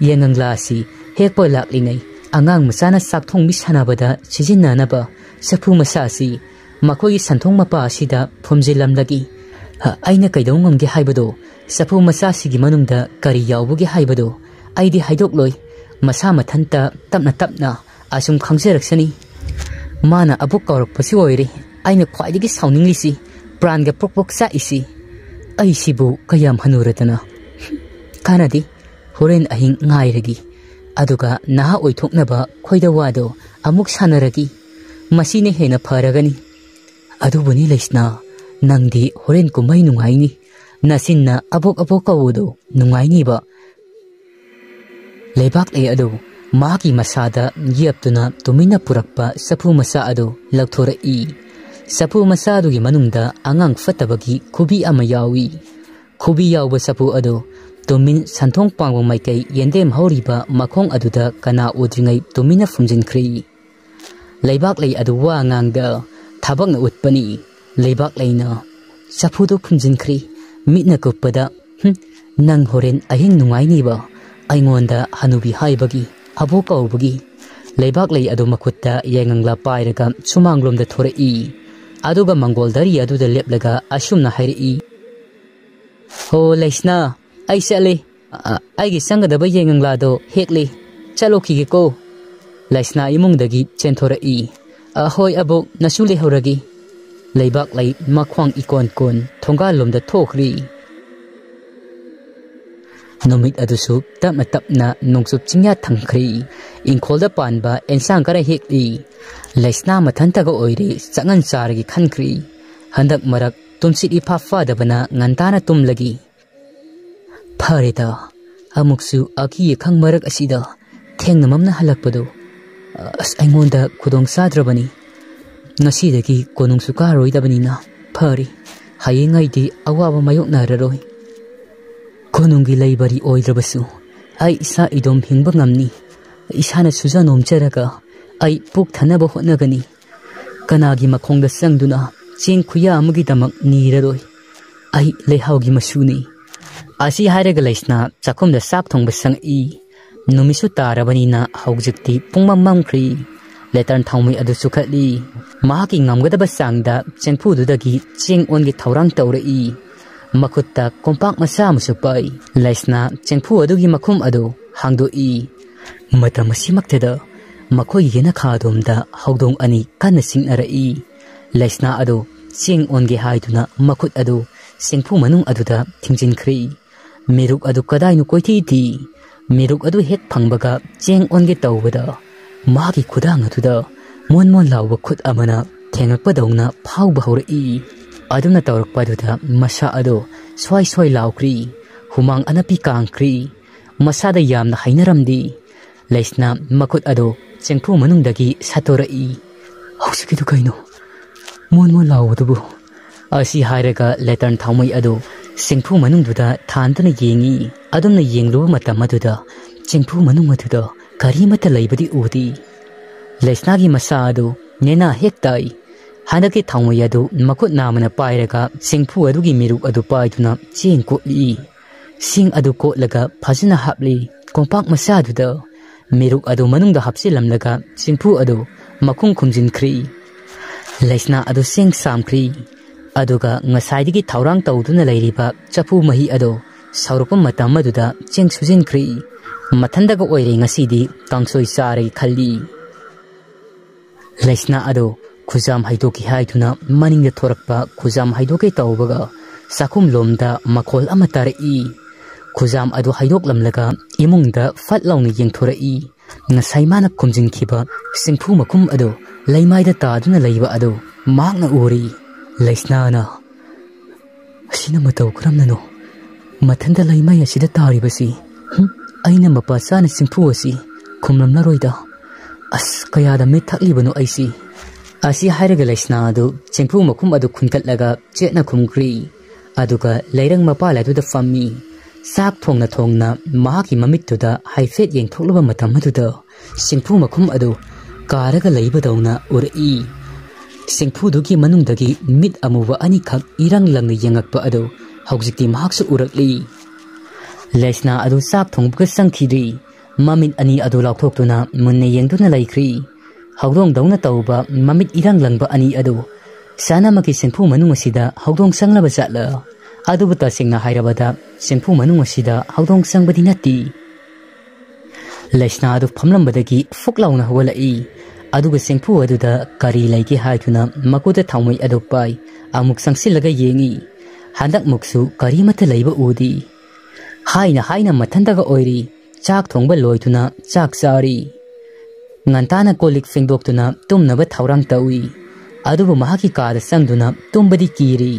ꯌꯥꯏꯉꯪꯂꯥ ꯑꯁꯤ ꯍꯦꯛꯄ ꯂꯥꯛꯂꯤꯉꯩ ꯑꯉꯥꯡ ꯃꯆꯥꯅ ꯆꯥꯛ ꯊꯣꯡꯕꯤ ꯁꯥꯟꯅꯕꯗ ꯁꯤꯖꯤꯟꯅꯅꯕ ꯆꯐꯨ ꯃꯆꯥ ꯑꯁꯤ ꯃꯈꯣꯏꯒꯤ ꯁꯟꯊꯣꯡ ꯃꯄꯥ ꯑꯁꯤꯗ ꯐꯨꯝꯖꯤꯜꯂꯝꯂꯒꯦ꯫ ꯑ, ꯑꯩꯅ ꯀꯩꯗꯧ ꯉꯝꯒꯦ ꯍꯥꯏꯕꯗꯣ, ꯆꯐꯨ ꯃꯆꯥꯁꯤꯒꯤ ꯃꯅꯨꯡꯗ ꯀꯔꯤ ꯌꯥꯎꯕꯒꯦ ꯍꯥꯏꯕꯗꯣ ꯑꯩꯗꯤ ꯍꯥꯏꯗꯣꯛꯂꯣꯏ꯫ ꯃꯁꯥ ꯃꯊꯟꯇ ꯇꯞꯅ ꯇꯞꯅ ꯑꯁꯨꯝ ꯈꯪꯖꯔꯛꯁꯅꯤ꯫ ꯃꯥꯅ ꯑꯕꯣꯛ ꯀꯧꯔꯛꯄꯁꯤ ꯑꯣꯏꯔꯦ ꯑꯩꯅ ꯈ꯭ꯋꯥꯏꯗꯒꯤ ꯁꯥꯎꯅꯤꯡꯂꯤꯁꯤ, ꯄ꯭ꯔꯥꯟꯒ ꯄ꯭ꯔꯣꯛ ꯄ꯭ꯔꯣꯛ ꯆꯥꯛꯏꯁꯤ꯫ ꯑꯩꯁꯤꯕꯨ ꯀꯌꯥꯝ ꯍꯅꯨꯔꯗꯅ?" "ꯀꯥꯟꯅꯗꯦ, ꯍꯣꯔꯦꯟ ꯑꯍꯤꯡ ꯉꯥꯏꯔꯒꯦ꯫ ꯑꯗꯨꯒ ꯅꯍꯥ ꯑꯣꯏꯊꯣꯛꯅꯕ ꯈꯣꯏꯗ ꯋꯥꯗꯣ ꯑꯃꯨꯛ ꯁꯥꯟꯅꯔꯒꯦ꯫ ꯃꯁꯤꯅ ꯍꯦꯟꯅ ꯐꯔꯒꯅꯤ꯫ ꯑꯗꯨꯕꯨꯅꯤ ꯂꯩꯁꯅꯥ, ꯅꯪꯗꯤ ꯍꯣꯔꯦꯟ ꯀꯨꯝꯍꯩ ꯅꯨꯡꯉꯥꯏꯅꯤ꯫ ꯅꯆꯤꯟꯅ ꯑꯕꯣꯛ ꯑꯕꯣꯛ ꯀꯧꯕꯗꯣ ꯅꯨꯡꯉꯥꯏꯅꯤꯕ꯫" ꯂꯩꯕꯥꯛꯂꯩ ꯑꯗꯨ ꯃꯍꯥꯛꯀꯤ ꯃꯁꯥꯗ ꯌꯦꯞꯇꯨꯅ ꯇꯨꯃꯤꯟꯅ ꯄꯨꯔꯛꯄ ꯆꯐꯨ ꯃꯆꯥ ꯑꯗꯨ ꯂꯧꯊꯣꯔꯛꯏ꯫ ꯆꯐꯨ ꯃꯆꯥ ꯑꯗꯨꯒꯤ ꯃꯅꯨꯡꯗ ꯑꯉꯥꯡ ꯐꯠꯇꯕꯒꯤ ꯈꯨꯕꯤ ꯑꯃ ꯌꯥꯎꯏ꯫ ꯈꯨꯕꯤ ꯌꯥꯎꯕ ꯆꯐꯨ ꯑꯗꯨ ꯇꯨꯃꯤꯟ ꯁꯟꯊꯣꯡ ꯄꯥꯡꯕ ꯃꯥꯏꯀꯩ ꯌꯦꯟꯗꯦꯝ ꯍꯧꯔꯤꯕ ꯃꯈꯣꯡ ꯑꯗꯨꯗ ꯀꯅꯥ ꯎꯗ꯭ꯔꯤꯉꯩ ꯇꯨꯃꯤꯟꯅ ꯐꯨꯝꯖꯤꯟꯈ꯭ꯔꯦ꯫ ꯂꯩꯕꯥꯛꯂꯩ ꯑꯗꯨ ꯋꯥ ꯉꯥꯡꯗ ꯊꯕꯛꯅ ꯎꯠꯄꯅꯤ꯫ ꯂꯩꯕꯥꯛꯂꯩꯅ ꯆꯐꯨꯗꯨ ꯐꯨꯝꯖꯤꯟꯈ꯭ꯔꯦ꯫ ꯃꯤꯠꯅ ꯀꯨꯞꯄꯗ, "ꯍꯨꯝ, ꯅꯪ ꯍꯣꯔꯦꯟ ꯑꯍꯤꯡ ꯅꯨꯡꯉꯥꯏꯅꯤꯕ, ꯑꯩꯉꯣꯟꯗ ꯍꯅꯨꯕꯤ ꯍꯥꯏꯕꯒꯤ, ꯑꯕꯣꯛ ꯀꯧꯕꯒꯤ꯫" ꯂꯩꯕꯥꯛꯂꯩ ꯑꯗꯨ ꯃꯈꯨꯠꯇ ꯌꯥꯏꯉꯪꯂꯥ ꯄꯥꯏꯔꯒ ꯁꯨꯃꯥꯡꯂꯣꯝꯗ ꯊꯣꯔꯛꯏ꯫ ꯑꯗꯨꯒ ꯃꯪꯒꯣꯜ ꯙꯔꯤ ꯑꯗꯨꯗ ꯂꯦꯞꯂꯒ ꯑꯁꯨꯝꯅ ꯍꯥꯏꯔꯛꯏ, "ꯍꯣ ꯂꯩꯁꯅꯥ, ꯑꯩ ꯆꯠꯂꯤ꯫ ꯑ, ꯑꯩꯒꯤ ꯆꯪꯒꯗꯕ ꯌꯥꯏꯉꯪꯂꯥꯗꯣ ꯍꯦꯛꯂꯤ꯫ ꯆꯠꯂꯨꯈꯤꯒꯦꯀꯣ꯫" ꯂꯩꯁꯅꯥ ꯏꯃꯨꯡꯗꯒꯤ ꯆꯦꯟꯊꯣꯔꯛꯏ꯫ "ꯑ, ꯍꯣꯏ ꯑꯕꯣꯛ, ꯅꯁꯨ ꯂꯩꯍꯧꯔꯒꯦ꯫" ꯂꯩꯕꯥꯛꯂꯩ ꯃꯈ꯭ꯋꯥꯡ ꯏꯀꯣꯟ ꯀꯣꯟ ꯊꯣꯡꯒꯥꯜꯂꯣꯝꯗ ꯊꯣꯛꯈ꯭ꯔꯤ꯫ ꯅꯨꯃꯤꯠ ꯑꯗꯨꯁꯨ ꯇꯞꯅ ꯇꯞꯅ ꯅꯣꯡꯆꯨꯞ ꯆꯤꯡꯌꯥ ꯊꯪꯈ꯭ꯔꯤ꯫ ꯏꯪꯈꯣꯜꯗ ꯄꯥꯟꯕ ꯑꯦꯟꯁꯥꯡ ꯈꯔ ꯍꯦꯛꯂꯤ꯫ ꯂꯩꯁꯅꯥ ꯃꯊꯟꯇꯒ ꯑꯣꯏꯔꯦ ꯆꯥꯛꯉꯟ ꯆꯥꯔꯒꯦ ꯈꯟꯈ꯭ꯔꯤ꯫ ꯍꯟꯗꯛ ꯃꯔꯛ ꯇꯨꯝꯁꯤꯠ ꯏꯐꯥ ꯐꯥꯗꯕꯅ ꯉꯟꯇꯥꯅ ꯇꯨꯝꯂꯒꯦ꯫ ꯐꯔꯦꯗ, ꯑꯃꯨꯛꯁꯨ ꯑꯀꯤ ꯑꯈꯪ ꯃꯔꯛ ꯑꯁꯤꯗ ꯊꯦꯡꯅ ꯃꯝꯅ ꯍꯜꯂꯛꯄꯗꯣ꯫ ꯑꯁ, ꯑꯩꯉꯣꯟꯗ ꯈꯨꯗꯣꯡ ꯆꯥꯗ꯭ꯔꯕꯅꯤ꯫ ꯉꯁꯤꯗꯒꯤ ꯀꯣꯅꯨꯡꯁꯨ ꯀꯥꯔꯣꯏꯗꯕꯅꯤꯅ ꯐꯔꯦ꯫ ꯍꯌꯦꯡꯉꯩꯗꯤ ꯑꯋꯥꯕ ꯃꯥꯌꯣꯛꯅꯔꯔꯣꯏ꯫ ꯀꯣꯅꯨꯡꯒꯤ ꯂꯩꯕꯔꯤ ꯑꯣꯏꯗ꯭ꯔꯕꯁꯨ ꯑꯩ ꯏꯁꯥ ꯏꯗꯣꯝ ꯍꯤꯡꯕ ꯉꯝꯅꯤ꯫ ꯏꯁꯥꯅ ꯁꯨꯖ ꯅꯣꯝꯖꯔꯒ ꯑꯩ ꯄꯨꯛ ꯊꯟꯅꯕ ꯍꯣꯠꯅꯒꯅꯤ꯫ ꯀꯅꯥꯒꯤ ꯃꯈꯣꯡꯗ ꯆꯪꯗꯨꯅ ꯆꯦꯡ ꯈꯨꯌꯥ ꯑꯃꯒꯤꯗꯃꯛ ꯅꯤꯔꯔꯣꯏ꯫ ꯑꯩ ꯂꯩꯍꯥꯎꯒꯤ ꯃꯆꯨꯅꯤ꯫ ꯑꯁꯤ ꯍꯥꯏꯔꯒ ꯂꯩꯁꯅꯥ ꯆꯥꯛꯈꯨꯝꯗ ꯆꯥꯛ ꯊꯣꯡꯕ ꯆꯪꯉꯛꯏ꯫ ꯅꯨꯃꯤꯠꯁꯨ ꯇꯥꯔꯕꯅꯤꯅ ꯍꯧꯖꯤꯛꯇꯤ ꯄꯨꯡꯃꯝ ꯃꯝꯈ꯭ꯔꯤ꯫ ꯂꯦꯇꯔꯟ ꯊꯥꯎꯃꯩ ꯑꯗꯨ ꯆꯨꯈꯠꯂꯤ꯫ ꯃꯍꯥꯛꯀꯤ ꯉꯝꯒꯗꯕ ꯆꯥꯡꯗ ꯆꯦꯡꯐꯨꯗꯨꯗꯒꯤ ꯆꯦꯡ ꯑꯣꯟꯒꯦ ꯊꯧꯔꯥꯡ ꯇꯧꯔꯛꯏ꯫ ꯃꯈꯨꯠꯇ ꯀꯣꯝꯄꯥꯛ ꯃꯆꯥ ꯑꯃꯁꯨ ꯄꯥꯏ꯫ ꯂꯩꯁꯅꯥ ꯆꯦꯡꯐꯨ ꯑꯗꯨꯒꯤ ꯃꯈꯨꯝ ꯑꯗꯨ ꯍꯥꯡꯗꯣꯛꯏ꯫ ꯃꯇꯝ ꯑꯁꯤꯃꯛꯇꯗ ꯃꯈꯣꯏꯒꯤ ꯌꯦꯅꯈꯥ ꯑꯗꯣꯝꯗ ꯍꯧꯗꯣꯡ ꯑꯅꯤ ꯀꯟꯅ ꯆꯤꯡꯅꯔꯛꯏ꯫ ꯂꯩꯁꯅꯥ ꯑꯗꯨ ꯆꯦꯡ ꯑꯣꯟꯒꯦ ꯍꯥꯏꯗꯨꯅ ꯃꯈꯨꯠ ꯑꯗꯨ ꯆꯦꯡꯐꯨ ꯃꯅꯨꯡ ꯑꯗꯨꯗ ꯊꯤꯡꯖꯤꯟꯈ꯭ꯔꯦ꯫ ꯃꯤꯔꯨꯛ ꯑꯗꯨ ꯀꯗꯥꯏꯅꯣ ꯀꯣꯏꯊꯤ ꯊꯤ꯫ ꯃꯤꯔꯨꯛ ꯑꯗꯨ ꯍꯦꯛ ꯐꯪꯕꯒ ꯆꯦꯡ ꯑꯣꯟꯒꯦ ꯇꯧꯕꯗ ꯃꯥꯒꯤ ꯈꯨꯗꯥꯡ ꯑꯗꯨꯗ ꯃꯣꯟ ꯃꯣꯟ ꯂꯥꯎꯕ ꯈꯨꯠ ꯑꯃꯅ ꯊꯦꯡꯉꯛꯄꯗꯧꯅ ꯐꯥꯎꯕ ꯍꯧꯔꯛꯏ꯫ ꯑꯗꯨꯅ ꯇꯧꯔꯛꯄ ꯑꯗꯨꯗ ꯃꯁꯥ ꯑꯗꯨ ꯁ꯭ꯋꯥꯏ ꯁ꯭ꯋꯥꯏ ꯂꯥꯎꯈ꯭ꯔꯤ꯫ ꯍꯨꯃꯥꯡ ꯑꯅꯞꯄꯤ ꯀꯥꯡꯈ꯭ꯔꯤ꯫ ꯃꯁꯥꯗ ꯌꯥꯝꯅ ꯍꯩꯅꯔꯝꯗꯦ꯫ ꯂꯩꯁꯅꯥ ꯃꯈꯨꯠ ꯑꯗꯨ ꯆꯦꯡꯐꯨ ꯃꯅꯨꯡꯗꯒꯤ ꯁꯠꯇꯣꯔꯛꯏ꯫ "ꯍꯧꯖꯤꯛꯀꯤꯗꯨ ꯀꯩꯅꯣ? ꯃꯣꯟ ꯃꯣꯟ ꯂꯥꯎꯕꯗꯨꯕꯨ?" ꯑꯁꯤ ꯍꯥꯏꯔꯒ ꯂꯦꯇꯔꯟ ꯊꯥꯎꯃꯩ ꯑꯗꯨ ꯆꯦꯡꯐꯨ ꯃꯅꯨꯡꯗꯨꯗ ꯊꯥꯟꯗꯨꯅ ꯌꯦꯡꯏ꯫ ꯑꯗꯨꯝꯅ ꯌꯦꯡꯂꯨꯕ ꯃꯇꯝ ꯑꯗꯨꯗ ꯆꯦꯡꯐꯨ ꯃꯅꯨꯡ ꯑꯗꯨꯗ ꯀꯔꯤꯃꯠꯇ ꯂꯩꯕꯗꯤ ꯎꯗꯦ꯫ ꯂꯩꯁꯅꯥꯒꯤ ꯃꯁꯥ ꯑꯗꯨ ꯅꯦꯅꯥ ꯍꯦꯛ ꯇꯥꯏ꯫ ꯍꯟꯗꯛꯀꯤ ꯊꯥꯎꯃꯩ ꯑꯗꯨ ꯃꯈꯨꯠ ꯅꯥꯝꯃꯅ ꯄꯥꯏꯔꯒ ꯆꯦꯡꯐꯨ ꯑꯗꯨꯒꯤ ꯃꯤꯔꯨꯛ ꯑꯗꯨ ꯄꯥꯏꯗꯨꯅ ꯆꯦꯡ ꯀꯣꯠꯂꯤ꯫ ꯁꯤꯡ ꯑꯗꯨ ꯀꯣꯠꯂꯒ ꯐꯖꯅ ꯍꯥꯞꯂꯤ꯫ ꯀꯣꯝꯄꯥꯛ ꯃꯆꯥꯗꯨꯗ ꯃꯤꯔꯨꯛ ꯑꯗꯨ ꯃꯅꯨꯡꯗ ꯍꯥꯞꯆꯤꯜꯂꯝꯂꯒ ꯆꯦꯡꯐꯨ ꯑꯗꯨ ꯃꯈꯨꯝ ꯈꯨꯝꯖꯤꯟꯈ꯭ꯔꯤ꯫ ꯂꯩꯁꯅꯥ ꯑꯗꯨ ꯆꯦꯡ ꯆꯥꯝꯈ꯭ꯔꯤ꯫ ꯑꯗꯨꯒ ꯉꯁꯥꯏꯗꯒꯤ ꯊꯧꯔꯥꯡ ꯇꯧꯗꯨꯅ ꯂꯩꯔꯤꯕ ꯆꯐꯨ ꯃꯍꯤ ꯑꯗꯨ ꯁꯧꯔꯛꯄ ꯃꯇꯝ ꯑꯗꯨꯗ ꯆꯦꯡ ꯁꯨꯖꯤꯟꯈ꯭ꯔꯤ꯫ ꯃꯊꯟꯗꯒ ꯑꯣꯏꯔꯦ, ꯉꯁꯤꯗꯤ ꯀꯥꯡꯁꯣꯏ ꯆꯥꯔꯒꯦ ꯈꯜꯂꯤ꯫ ꯂꯩꯁꯅꯥ ꯑꯗꯨ ꯈꯨꯖꯥꯝ ꯍꯩꯗꯣꯛꯀꯦ ꯍꯥꯏꯗꯨꯅ ꯃꯅꯤꯡꯗ ꯊꯣꯔꯛꯄ ꯈꯨꯖꯥꯝ ꯍꯩꯗꯣꯛꯀꯦ ꯇꯧꯕꯒ ꯆꯥꯛꯈꯨꯝꯂꯣꯝꯗ ꯃꯈꯣꯜ ꯑꯃ ꯇꯥꯔꯛꯏ꯫ ꯈꯨꯖꯥꯝ ꯑꯗꯨ ꯍꯩꯗꯣꯛꯂꯝꯂꯒ ꯏꯃꯨꯡꯗ ꯐꯠ ꯂꯥꯎꯅ ꯌꯦꯡꯊꯣꯔꯛꯏ꯫ ꯉꯁꯥꯏ ꯃꯥꯅ ꯈꯨꯝꯖꯤꯟꯈꯤꯕ ꯆꯤꯡꯐꯨ ꯃꯈꯨꯝ ꯑꯗꯨ ꯂꯩꯃꯥꯏꯗ ꯇꯥꯗꯨꯅ ꯂꯩꯕ ꯑꯗꯨ ꯃꯍꯥꯛꯅ ꯎꯔꯤ꯫ ꯂꯩꯁꯅꯥꯅ, "ꯑꯁꯤꯅ ꯃꯇꯧ ꯀꯔꯝꯅꯅꯣ? ꯃꯊꯟꯇ ꯂꯩꯃꯥꯏ ꯑꯁꯤꯗ ꯇꯥꯔꯤꯕꯁꯤ? ꯍꯨꯝ, ꯑꯩꯅ ꯃꯄꯥ ꯆꯥꯅ ꯆꯤꯡꯐꯨ ꯑꯁꯤ ꯈꯨꯝꯂꯝꯂꯔꯣꯏꯗ꯫ ꯑꯁ, ꯀꯌꯥꯗ ꯃꯤꯠ ꯊꯛꯂꯤꯕꯅꯣ ꯑꯩꯁꯤ?" ꯑꯁꯤ ꯍꯥꯏꯔꯒ ꯂꯩꯁꯅꯥ ꯑꯗꯨ ꯆꯦꯡꯐꯨ ꯃꯈꯨꯝ ꯑꯗꯨ ꯈꯨꯟꯒꯠꯂꯒ ꯆꯦꯠꯅ ꯈꯨꯝꯈ꯭ꯔꯤ꯫ ꯑꯗꯨꯒ ꯂꯩꯔꯪ ꯃꯄꯥꯜ ꯑꯗꯨꯗ ꯐꯝꯃꯤ꯫ ꯆꯥꯛ ꯊꯣꯡꯅ ꯊꯣꯡꯅ ꯃꯍꯥꯛꯀꯤ ꯃꯃꯤꯠꯇꯨꯗ ꯍꯥꯏꯐꯦꯠ ꯌꯦꯡꯊꯣꯛꯂꯨꯕ ꯃꯇꯝ ꯑꯗꯨꯗ ꯁꯤꯡꯐꯨ ꯃꯈꯨꯝ ꯑꯗꯨ ꯀꯥꯔꯒ ꯂꯩꯕꯗꯧꯅ ꯎꯔꯛꯏ꯫ ꯁꯤꯡꯐꯨꯗꯨꯒꯤ ꯃꯅꯨꯡꯗꯒꯤ ꯃꯤꯠ ꯑꯃꯨꯕ ꯑꯅꯤꯈꯛ ꯏꯔꯪ ꯂꯪꯅ ꯌꯦꯡꯉꯛꯄ ꯑꯗꯨ ꯍꯧꯖꯤꯛꯇꯤ ꯃꯍꯥꯛꯁꯨ ꯎꯔꯛꯂꯤ꯫ ꯂꯩꯁꯅꯥ ꯑꯗꯨ ꯆꯥꯛ ꯊꯣꯡꯕꯒ ꯆꯪꯈꯤꯗ꯭ꯔꯤ꯫ ꯃꯃꯤꯠ ꯑꯅꯤ ꯑꯗꯨ ꯂꯥꯎꯊꯣꯛꯇꯨꯅ ꯃꯨꯟꯅ ꯌꯦꯡꯗꯨꯅ ꯂꯩꯈ꯭ꯔꯤ꯫ ꯍꯧꯗꯣꯡꯗꯧꯅ ꯇꯧꯕ ꯃꯃꯤꯠ ꯏꯔꯪ ꯂꯪꯕ ꯑꯅꯤ ꯑꯗꯨ ꯁꯅꯥꯃꯛꯀꯤ ꯁꯤꯡꯐꯨ ꯃꯅꯨꯡ ꯑꯁꯤꯗ ꯍꯧꯗꯣꯡ ꯆꯪꯂꯕ ꯖꯥꯠꯂ? ꯑꯗꯨꯕꯨ ꯇꯁꯦꯡꯅ ꯍꯥꯏꯔꯕꯗ ꯁꯤꯡꯐꯨ ꯃꯅꯨꯡ ꯑꯁꯤꯗ ꯍꯧꯗꯣꯡ ꯆꯪꯕꯗꯤ ꯅꯠꯇꯦ꯫ ꯂꯩꯁꯅꯥ ꯑꯗꯨ ꯐꯝꯂꯝꯕꯗꯒꯤ ꯐꯨꯛ ꯂꯥꯎꯅ ꯍꯧꯒꯠꯂꯛꯏ꯫ ꯑꯗꯨꯒ ꯁꯤꯡꯐꯨ ꯑꯗꯨꯗ ꯀꯔꯤ ꯂꯩꯒꯦ ꯍꯥꯏꯗꯨꯅ ꯃꯀꯨꯗ ꯊꯥꯎꯃꯩ ꯑꯗꯨ ꯄꯥꯏ꯫ ꯑꯃꯨꯛ ꯆꯪꯁꯤꯜꯂꯒ ꯌꯦꯡꯏ꯫ ꯍꯟꯗꯛꯃꯨꯛꯁꯨ ꯀꯔꯤꯃꯠꯇ ꯂꯩꯕ ꯎꯗꯦ꯫ ꯍꯥꯏꯅ ꯍꯥꯏꯅ ꯃꯊꯟꯇꯒ ꯑꯣꯏꯔꯤ꯫ ꯆꯥꯛ ꯊꯣꯡꯕ ꯂꯣꯏꯗꯨꯅ ꯆꯥꯛ ꯆꯥꯔꯤ꯫ ꯉꯟꯇꯥꯅ ꯀꯣꯜ ꯂꯤꯛ ꯐꯦꯡꯗꯣꯛꯇꯨꯅ ꯇꯨꯝꯅꯕ ꯊꯧꯔꯥꯡ ꯇꯧꯏ꯫ ꯑꯗꯨꯕꯨ ꯃꯍꯥꯛꯀꯤ ꯀꯥꯗ ꯆꯪꯗꯨꯅ ꯇꯨꯝꯕꯗꯤ ꯀꯤꯔꯤ꯫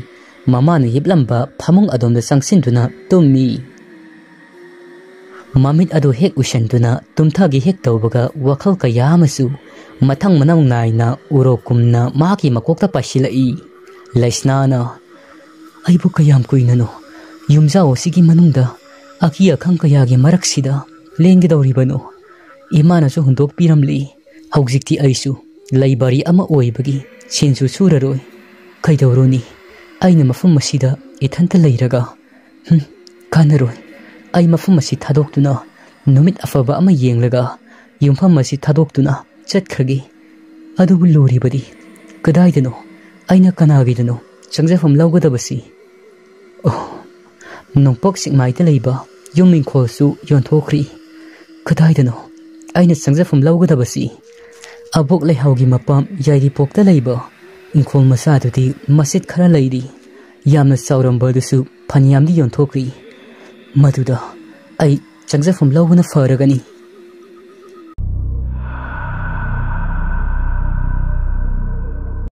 ꯃꯃꯥꯅ ꯍꯤꯞꯂꯝꯕ ꯐꯃꯨꯡ ꯑꯗꯣꯝꯗ ꯆꯪꯁꯤꯟꯗꯨꯅ ꯇꯨꯝꯃꯤ꯫ ꯃꯃꯤꯠ ꯑꯗꯨ ꯍꯦꯛ ꯎꯏꯁꯟꯗꯨꯅ ꯇꯨꯝꯊꯒꯦ ꯍꯦꯛ ꯇꯧꯕꯒ ꯋꯥꯈꯜ ꯀꯌꯥ ꯑꯃꯁꯨ ꯃꯊꯪ ꯃꯅꯥꯎ ꯅꯥꯏꯅ ꯎꯔꯣꯛꯀꯨꯝꯅ ꯃꯍꯥꯛꯀꯤ ꯃꯀꯣꯛꯇ ꯄꯥꯏꯁꯤꯜꯂꯛꯏ꯫ ꯂꯩꯁꯅꯥꯅ, "ꯑꯩꯕꯨ ꯀꯌꯥꯝ ꯀꯨꯏꯅꯅꯣ ꯌꯨꯝꯖꯥꯎ ꯑꯁꯤꯒꯤ ꯃꯅꯨꯡꯗ ꯑꯀꯤ ꯑꯈꯪ ꯀꯌꯥꯒꯤ ꯃꯔꯛꯁꯤꯗ ꯂꯦꯟꯒꯗꯧꯔꯤꯕꯅꯣ? ꯏꯃꯥꯅꯁꯨ ꯍꯨꯟꯗꯣꯛꯄꯤꯔꯝꯂꯤ꯫ ꯍꯧꯖꯤꯛꯇꯤ ꯑꯩꯁꯨ ꯂꯩꯕꯥꯔꯤ ꯑꯃ ꯑꯣꯏꯕꯒꯤ ꯁꯤꯟꯁꯨ ꯁꯨꯔꯔꯣꯏ꯫ ꯀꯩꯗꯧꯔꯨꯅꯤ? ꯑꯩꯅ ꯃꯐꯝ ꯑꯁꯤꯗ ꯏꯊꯟꯇ ꯂꯩꯔꯒ? ꯍꯨꯝ, ꯀꯥꯟꯅꯔꯣꯏ꯫ ꯑꯩ ꯃꯐꯝ ꯑꯁꯤ ꯊꯥꯗꯣꯛꯇꯨꯅ ꯅꯨꯃꯤꯠ ꯑꯐꯕ ꯑꯃ ꯌꯦꯡꯂꯒ ꯌꯨꯝꯐꯝ ꯑꯁꯤ ꯊꯥꯗꯣꯛꯇꯨꯅ ꯆꯠꯈ꯭ꯔꯒꯦ꯫ ꯑꯗꯨꯕꯨ ꯂꯨꯔꯤꯕꯗꯤ ꯀꯗꯥꯏꯗꯅꯣ? ꯑꯩꯅ ꯀꯅꯥꯒꯤꯗꯅꯣ ꯆꯪꯖꯐꯝ ꯂꯧꯒꯗꯕꯁꯤ? ꯑꯣ, ꯅꯣꯡꯄꯣꯛ ꯁꯦꯛꯃꯥꯏꯗ ꯂꯩꯕ ꯌꯨꯝ ꯏꯪꯈꯣꯜꯁꯨ ꯌꯣꯟꯊꯣꯛꯈ꯭ꯔꯤ꯫ ꯀꯗꯥꯏꯗꯅꯣ ꯑꯩꯅ ꯆꯪꯖꯐꯝ ꯂꯧꯒꯗꯕꯁꯤ? ꯑꯕꯣꯛ ꯂꯩꯍꯥꯎꯒꯤ ꯃꯄꯥꯝ ꯌꯥꯏꯔꯤꯄꯣꯛꯇ ꯂꯩꯕ ꯏꯪꯈꯣꯜ ꯃꯆꯥꯗꯨꯗꯤ ꯃꯆꯦꯠ ꯈꯔ ꯂꯩꯔꯤ꯫ ꯌꯥꯝꯅ ꯆꯥꯎꯔꯝꯕ ꯑꯗꯨꯁꯨ ꯐꯅꯌꯥꯝꯗꯤ ꯌꯣꯟꯊꯣꯛꯈ꯭ꯔꯤ꯫ ꯃꯗꯨꯗ ꯑꯩ ꯆꯪꯖꯐꯝ ꯂꯧꯕꯅ ꯐꯔꯒꯅꯤ꯫